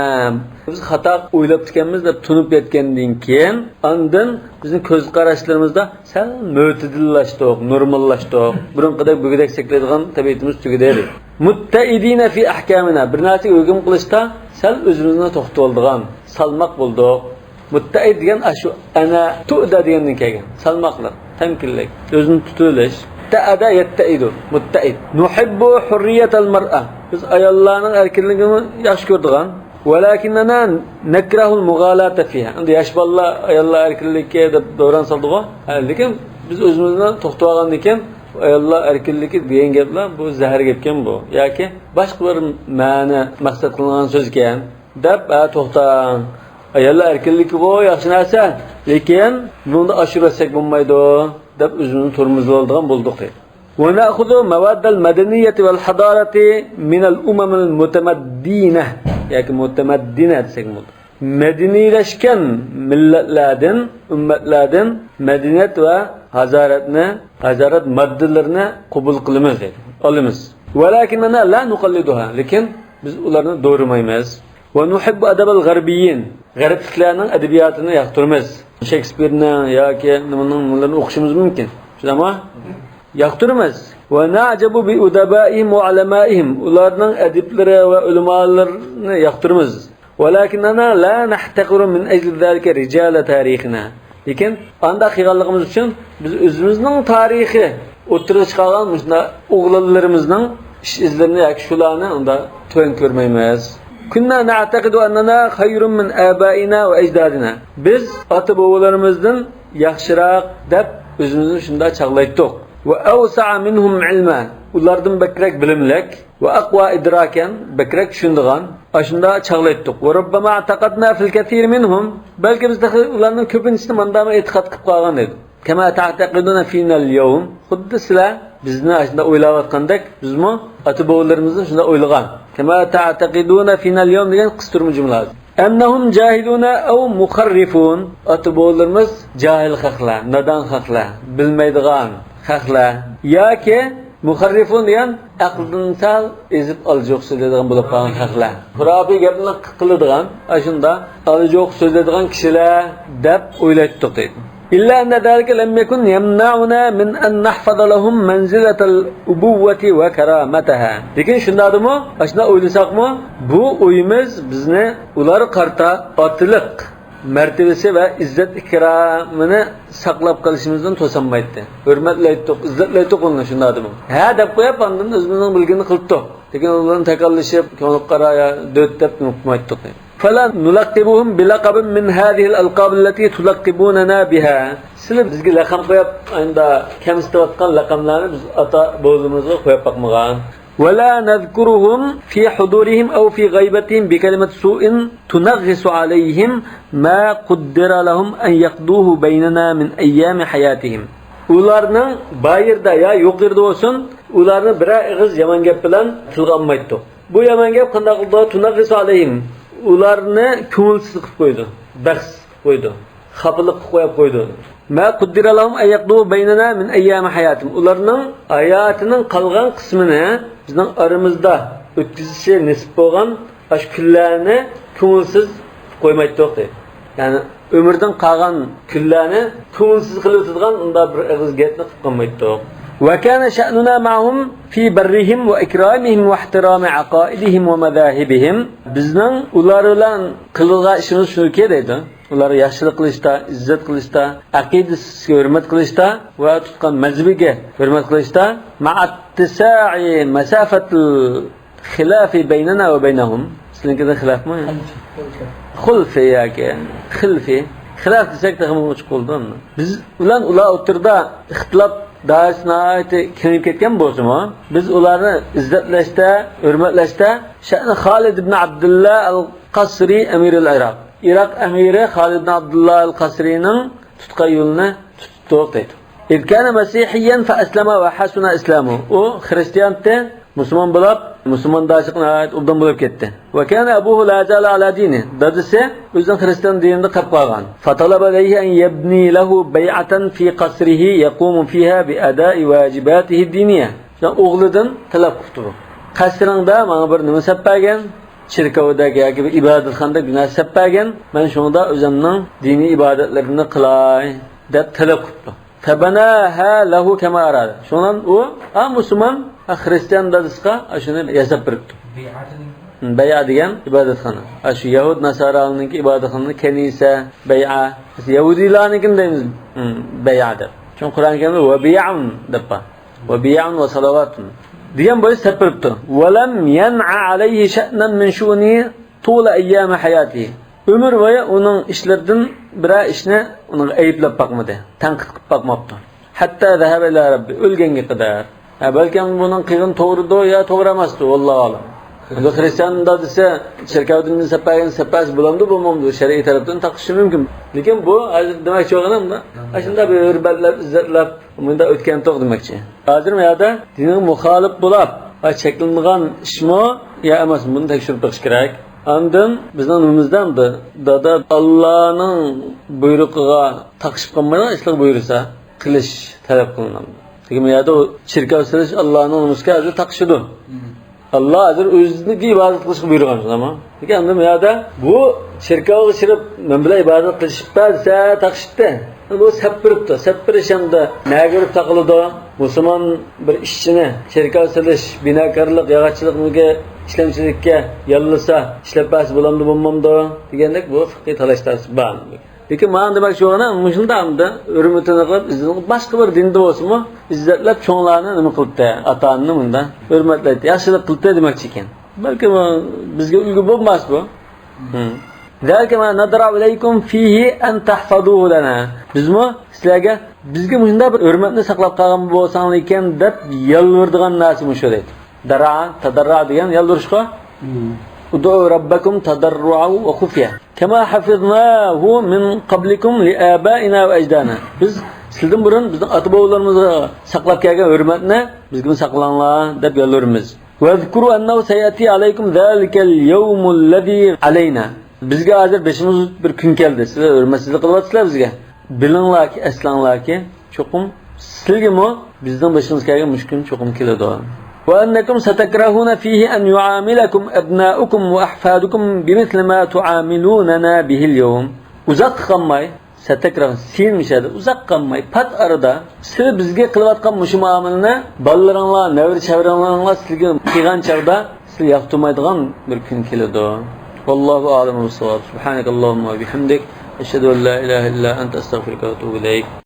بىز خاتا ئويلاپتىكەنمىز دەپ تونۇپ يەتكەندىن كېيىن، ئاندىن بىزنىڭ كۆز قاراشلىرىمىزدا سەل مۆتىدىللاشتۇق، نورماللاشتۇق. بۇرۇنقىدەك بۆگىدەك سەكرەيدىغان تەبىئىتىمىز تۈگىدى. متئدين في أحكامنا. بىر نەرسىگە ھۆكۈم قىلىشتا سەل ئۆزىمىزنى توختىتىۋالىدىغان، سالماق بولدۇق. متئد دېگەن ئاشۇ ئەنە تۇئدە دېگەندىن كەلگەن. سالماقلىق، تەمكىنلىك، ئۆزىنى تۇتۇۋېلىش. تەئەدە يەتتەئىدۇ، متئد. نحب حرية المرأة. بىز ئاياللارنىڭ ئەركىنلىكىنى ياخشى كۆرىدىغان. ولكننا نكره المغالاة فيها. ئەمدى ياش بالىلار ئاياللار ئەركىنلىكى دەپ دوران سالدىغۇ. ھە، لېكىن بىز ئۆزىمىزنى توختىتىۋالغاندىن كېيىن، ئاياللار ئەركىنلىكى دېگەن گەپلەر بۇ زەھەر گەپكەن بۇ. ياكى باشقا بىر مەنە مەقسەت قىلىنغان سۆزكەن. دەپ، ھە، توختاڭ. ئاياللار ئەركىنلىكىغۇ ياخشى نەرسە، لېكىن بۇنىڭدا ئاشۇرۇۋەتسەك بولمايدۇ، دەپ ئۆزىمىزنى تورمۇزلىۋالىدىغان بولدۇق دەيدۇ. ونأخذ مواد المدنية والحضارة من الأمم المتمدنة ياكى متمدنة دېسەك بولىدۇ. مەدەنىيلەشكەن مىللەتلەردىن، ئۈممەتلەردىن مەدەنىيەت ۋە ھازارەتنى، ھازارەت ماددىلىرىنى قوبۇل قىلىمىز دەيدۇ، ئالىمىز. ولكننا لا نقلدها، لېكىن بىز ئۇلارنى دورىمايمىز. ونحب أدب الغربيين، غەربلىكلەرنىڭ ئەدەبىياتىنى ياقتۇرىمىز. شېكسپىرنىڭ ياكى نېمىنىڭ نېمىلىرىنى ئوقۇشىمىز مۇمكىن. شۇنداقمۇ؟ ياقتۇرىمىز. ونعجب بأدبائهم وعلمائهم، ئۇلارنىڭ ئەدىبلىرى ۋە ئۆلىمالىرىنى ياقتۇرىمىز. ولكننا لا نحتقر من أجل ذلك رجال تاريخنا. لېكىن ئانداق قىلغانلىقىمىز ئۈچۈن بىز ئۆزىمىزنىڭ تارىخى ئوتتۇرىغا چىقارغان مۇشۇنداق ئوغلانلىرىمىزنىڭ ئىش ئىزلىرىنى ياكى شۇلارنى ئۇنداق تۆۋەن كۆرمەيمىز. كنا نعتقد أننا خير من آبائنا وأجدادنا. بىز ئاتا-بوۋىلىرىمىزدىن ياخشىراق دەپ ئۆزىمىزنى شۇنداق چاغلايتتۇق. وأوسع منهم علما، ئۇلاردىن بەكرەك بىلىملىك، وأقوى إدراكا، بەكرەك چۈشىنىدىغان، ئاشۇنداق چاغلايتتۇق. وربما اعتقدنا في الكثير منهم، بەلكى بىز تېخى ئۇلارنىڭ كۆپىنچىسىنى مانداقمۇ ئېتىقاد قىلىپ قالغان ئىدۇق. كما تعتقدون فينا اليوم، خۇددى سىلەر بىزنى ئاشۇنداق ئويلاۋاتقاندەك، بىزمۇ ئاتا-بوۋىلىرىمىزنى شۇنداق ئويلىغان. كما تعتقدون فينا اليوم دېگەن قىستۇرما جۈملە ھازىر. أنهم جاهلون أو مخرفون، ئاتا-بوۋىلىرىمىز جاھىل خەقلەر، نادان خەقلەر، بىلمەيدىغان خەقلەر ياكى مۇخەررىفۇن دېگەن ئەقلىدىن سەل ئېزىپ، ئالىجوق سۆزلەيدىغان بولۇپ قالغان خەقلەر. خۇراپىي گەپنى قىلىدىغان، ئاشۇنداق ئالىجوق سۆزلەيدىغان كىشىلەر دەپ ئويلايتتۇق دەيدۇ. إلا أن ذلك لم يكن يمنعنا من أن نحفظ لهم منزلة الأبوة وكرامتها. لېكىن شۇنداقتىمۇ، ئاشۇنداق ئويلىساقمۇ، بۇ ئويىمىز بىزنى ئۇلارغا قارىتا ئاتىلىق مەرتىۋىسى ۋە ئىززەت-ئىكرامىنى ساقلاپ قېلىشىمىزدىن توسالمايتتى. ھۆرمەتلەيتتۇق، ئىززەتلەيتتۇق ئۇلارنى شۇنداقتىمۇ. ھە دەپ قويۇپ، ئاندىن ئۆزىمىزنىڭ بىلگىنىنى قىلىپتۇق. لېكىن ئۇلارنى تاكاللىشىپ، كۆڭلى قارا يا دۆت دەپ نېمە قىلمايتتۇق. فلا نلقبهم بلقب من هذه الألقاب التي تلقبوننا بها. سىلەر بىزگە لەقەم قويۇپ، ئاينىدا كەمسىتىۋاتقان لەقەملەرنى بىز ئاتا-بوۋىلىرىمىزغا قويۇپ باقمىغان. ولا نذكرهم في حضورهم أو في غيبتهم بكلمة سوء تنغص عليهم ما قدر لهم أن يقضوه بيننا من أيام حياتهم. ئۇلارنىڭ بار يېرىدە يا يوق يېرىدە بولسۇن، ئۇلارنى بىرەر ئېغىز يامان گەپ بىلەن تىلغا ئالمايتتۇق. بۇ يامان گەپ قانداق قىلىدۇ؟ تۇنەغغىسۇ ئەلەيھىم. ئۇلارنى كۆڭۈلسىز قىلىپ قويىدۇ، بەختسىز قىلىپ قويىدۇ. خاپىلىق قىلىپ قويۇپ قويدى. ما قدر لهم أن يقضوا بيننا من أيام حياتهم. ئۇلارنىڭ ھاياتىنىڭ قالغان قىسمىنى بىزنىڭ ئارىمىزدا ئۆتكۈزۈشى نېسىپ بولغان ئاشۇ كۈنلەرنى كۆڭۈلسىز قويمايتتۇق دەيدۇ. يەنى ئۆمرىدىن قالغان كۈنلەرنى كۆڭۈلسىز قىلىۋېتىدىغان ئۇنداق بىر ئېغىز گەپنى قىلىپ قالمايتتۇق. وكان شأننا معهم في برهم وإكرامهم واحترام عقائدهم ومذاهبهم. بىزنىڭ ئۇلار بىلەن قىلىدىغان ئىشىمىز شۇكى دەيدۇ. ئۇلارغا ياخشىلىق قىلىشتا، ئىززەت قىلىشتا، ئەقىدىسىگە ھۆرمەت قىلىشتا ۋە تۇتقان مەزھىپىگە ھۆرمەت قىلىشتا، مع اتساع مسافة الخلاف بيننا وبينهم. سىلىنكىدە خىلاپمۇ؟ خۇلفى ياكى خىلفى. خىلاپ دېسەك تېخىمۇ ئوچۇق بولىدۇ ئەمدى. بىز بىلەن ئۇلار ئوتتۇرىدا ئىختىلاپ دائىرىسى ناھايىتى كېڭىيىپ كەتكەن بولسىمۇ، بىز ئۇلارنى ئىززەتلەشتە، ھۆرمەتلەشتە شەئنى خالىد ئىبن ئابدۇللا ئەل قاسرى ئەمىرۇل ئىراق. ئىراق ئەمىرى خالىد ئىبن ئابدۇللا ئەل قاسرىنىڭ تۇتقان يولىنى تۇتتۇق دەيدۇ. إذ كان مسيحيا فأسلم وحسن إسلامه. ئۇ خرىستىيانتى، مۇسۇلمان بولۇپ، مۇسۇلماندارچىلىقى ناھايىتى ئوبدان بولۇپ كەتتى. وكان أبوه لا زال على دينه. دادىسى ئۆزىنىڭ خرىستىيان دىنىدا قېلىپ قالغان. فطلب إليه أن يبني له بيعة في قصره يقوم فيها بأداء واجباته الدينية. شۇڭا ئوغلىدىن تەلەپ قىپتۇ. قەسرىڭدە ماڭا بىر نېمە سەپ بەرگىن، چېركاۋدەك ياكى بىر ئىبادەتخانىدەك بىر نەرسە سەپ بەرگىن، مەن شۇنىڭدا ئۆزۈمنىڭ دىنىي ئىبادەتلىرىمنى قىلاي، دەپ تەلەپ قىپتۇ. فبناها له كما أراد. شۇنىڭ ئۇ، ئا، مۇسۇلمان، ئا، خرىستىيان دادىسىغا ئاشۇنى ياساپ بېرىپتۇ. بەيئەتنى. بەيئە دېگەن ئىبادەتخانا. ئاشۇ يەھۇد ناسارانىڭكى ئىبادەتخانىسى كەنىسە، بەيئە. بىز يەھۇدىيلارنىڭكىنى دەيمىز، بەيئە دەپ. چۈنكى قۇرئان كەرىمدە وبيع دەپ بار. وبيع وصلوات دېگەن بويىچە سەپ بېرىپتۇ. ولم ينع عليه شأنا من شؤونه طول أيام حياته. ئۆمۈر بويى ئۇنىڭ ئىشلىرىدىن بىرەر ئىشنى ئۇنىڭغا ئەيىبلەپ باقمىدى، تەنقىد قىلىپ باقماپتۇ. حتى ذهب إلى ربه، ئۆلگەنگە قەدەر. ھە، بەلكىم بۇنىڭ قىلغىنى توغرىدۇر يا توغرا ئەمەستۇر، ۋاللاھۇ ئەلەم. ئەمدى خرىستىياندا دېسە، چېركاۋدىن سەپ بەرگەن سەپ بەرسە بولامدۇ، بولمامدۇ، شەرئىي تەرەپتىن تارتىشىشى مۇمكىن. لېكىن بۇ ھازىر دېمەكچى بولغىنىم، ئاشۇنداق بىر ھۆرمەتلەپ، ئىززەتلەپ، مۇنداق ئۆتكەنتۇق دېمەكچى. ھازىر مۇ يەردە دىنغا مۇخالىپ بولاپ، ھە، چەكلىنىدىغان ئىشمۇ يا ئەمەسمۇ، بۇنى تەكشۈرۈپ بېقىش كېرەك. ئاندىن بىزنىڭ نېمىمىزدە ئەمدى، دادا، ئاللانىڭ بۇيرۇقىغا تاقىشىپ قالمايدىغان ئىشلارنى بۇيرۇسا، قىلىش تەلەپ قىلىنامدۇ؟ لېكىن بۇ يەردە ئۇ چېركاۋ سېلىش ئاللانىڭ نېمىسىگە ھازىر تاقىشىدۇ. ئاللا ھازىر ئۆزىنىڭكى ئىبادەت قىلىشقا بۇيرۇغان، شۇنداقمۇ؟ لېكىن ئەمدى بۇ يەردە بۇ چېركاۋغا چىرىپ، مەن بىلەن ئىبادەت قىلىشىپ بەر دېسە، تاقىشىپتۇ. بۇ سەپ بېرىپتۇ. سەپ بېرىش ئەمدى نەگە بېرىپ تاقىلىدۇ؟ مۇسۇلمان بىر ئىشچىنى چېركاۋ سېلىش، بىناكارلىق، ياغاچچىلىقتىكى ئىشلەمچىلىككە ياللىسا، ئىشلەپ بەرسە بولامدۇ، بولمامدۇ دېگەندەك بۇ فىقھىي تالاش-تارتىش بار. لېكىن مانا دېمەكچى بولغىنىم، مۇشۇنداق ئەمدى ھۆرمىتىنى قىلىپ، ئىززىتىنى قىلىپ، باشقا بىر دىندا بولسىمۇ، ئىززەتلەپ چوڭلارنى نېمە قىلىپتۇ، ئاتا-ئانىنى مۇنداق ھۆرمەتلەيتتى، ياخشىلىق قىلىپتۇ دېمەكچى ئىكەن. بەلكىم ئۇ بىزگە ئۈلگە بولماس بۇ. ھىم. ذلك ما ندرأ إليكم فيه أن تحفظوه لنا. بىزمۇ سىلەرگە، بىزگە مۇشۇنداق بىر ھۆرمەتنى ساقلاپ قالغان بولساڭلار ئىكەن، دەپ يالۋۇرىدىغان نەرسە مۇشۇ دەيدۇ. دەرەئە، تەدەررەئە دېگەن يالۋۇرۇشقۇ. ھىم. ادعوا ربكم تضرعا وخفية كما حفظناه من قبلكم لآبائنا وأجدادنا. بىز سىلەردىن بۇرۇن بىزنىڭ ئاتا-بوۋىلىرىمىزغا ساقلاپ كەلگەن ھۆرمەتنى بىزگىمۇ ساقلاڭلار دەپ يالۋۇرىمىز. واذكروا أنه سيأتي عليكم ذلك اليوم الذي علينا. بىزگە ھازىر بېشىمىز بىر كۈن كەلدى. سىلەر ھۆرمەتسىزلىك قىلىۋاتىسىلەر بىزگە. بىلىڭلاركى، ئەسلەڭلاركى، چوقۇم سىلگىمۇ بىزنىڭ بېشىمىزغا كەلگەن مۇشۇ كۈن چوقۇم كېلىدۇ. وأنكم ستكرهون فيه أن يعاملكم أبناؤكم وأحفادكم بمثل ما تعاملوننا به اليوم. ئۇزاققا قالماي، ستكرهون، سىن مۇشەدە، ئۇزاققا قالماي، پات ئارىدا سىلەر بىزگە قىلىۋاتقان مۇشۇ مۇئامىلىنى بالىلىرىڭلار، نەۋرە-چەۋرىلىرىڭلار سىلەرگە قىلغان چاغدا سىلەر ياقتۇرمايدىغان بىر كۈن كېلىدۇ. والله أعلم بالصواب. سبحانك اللهم وبحمدك، أشهد أن لا إله إلا أنت، أستغفرك وأتوب إليك.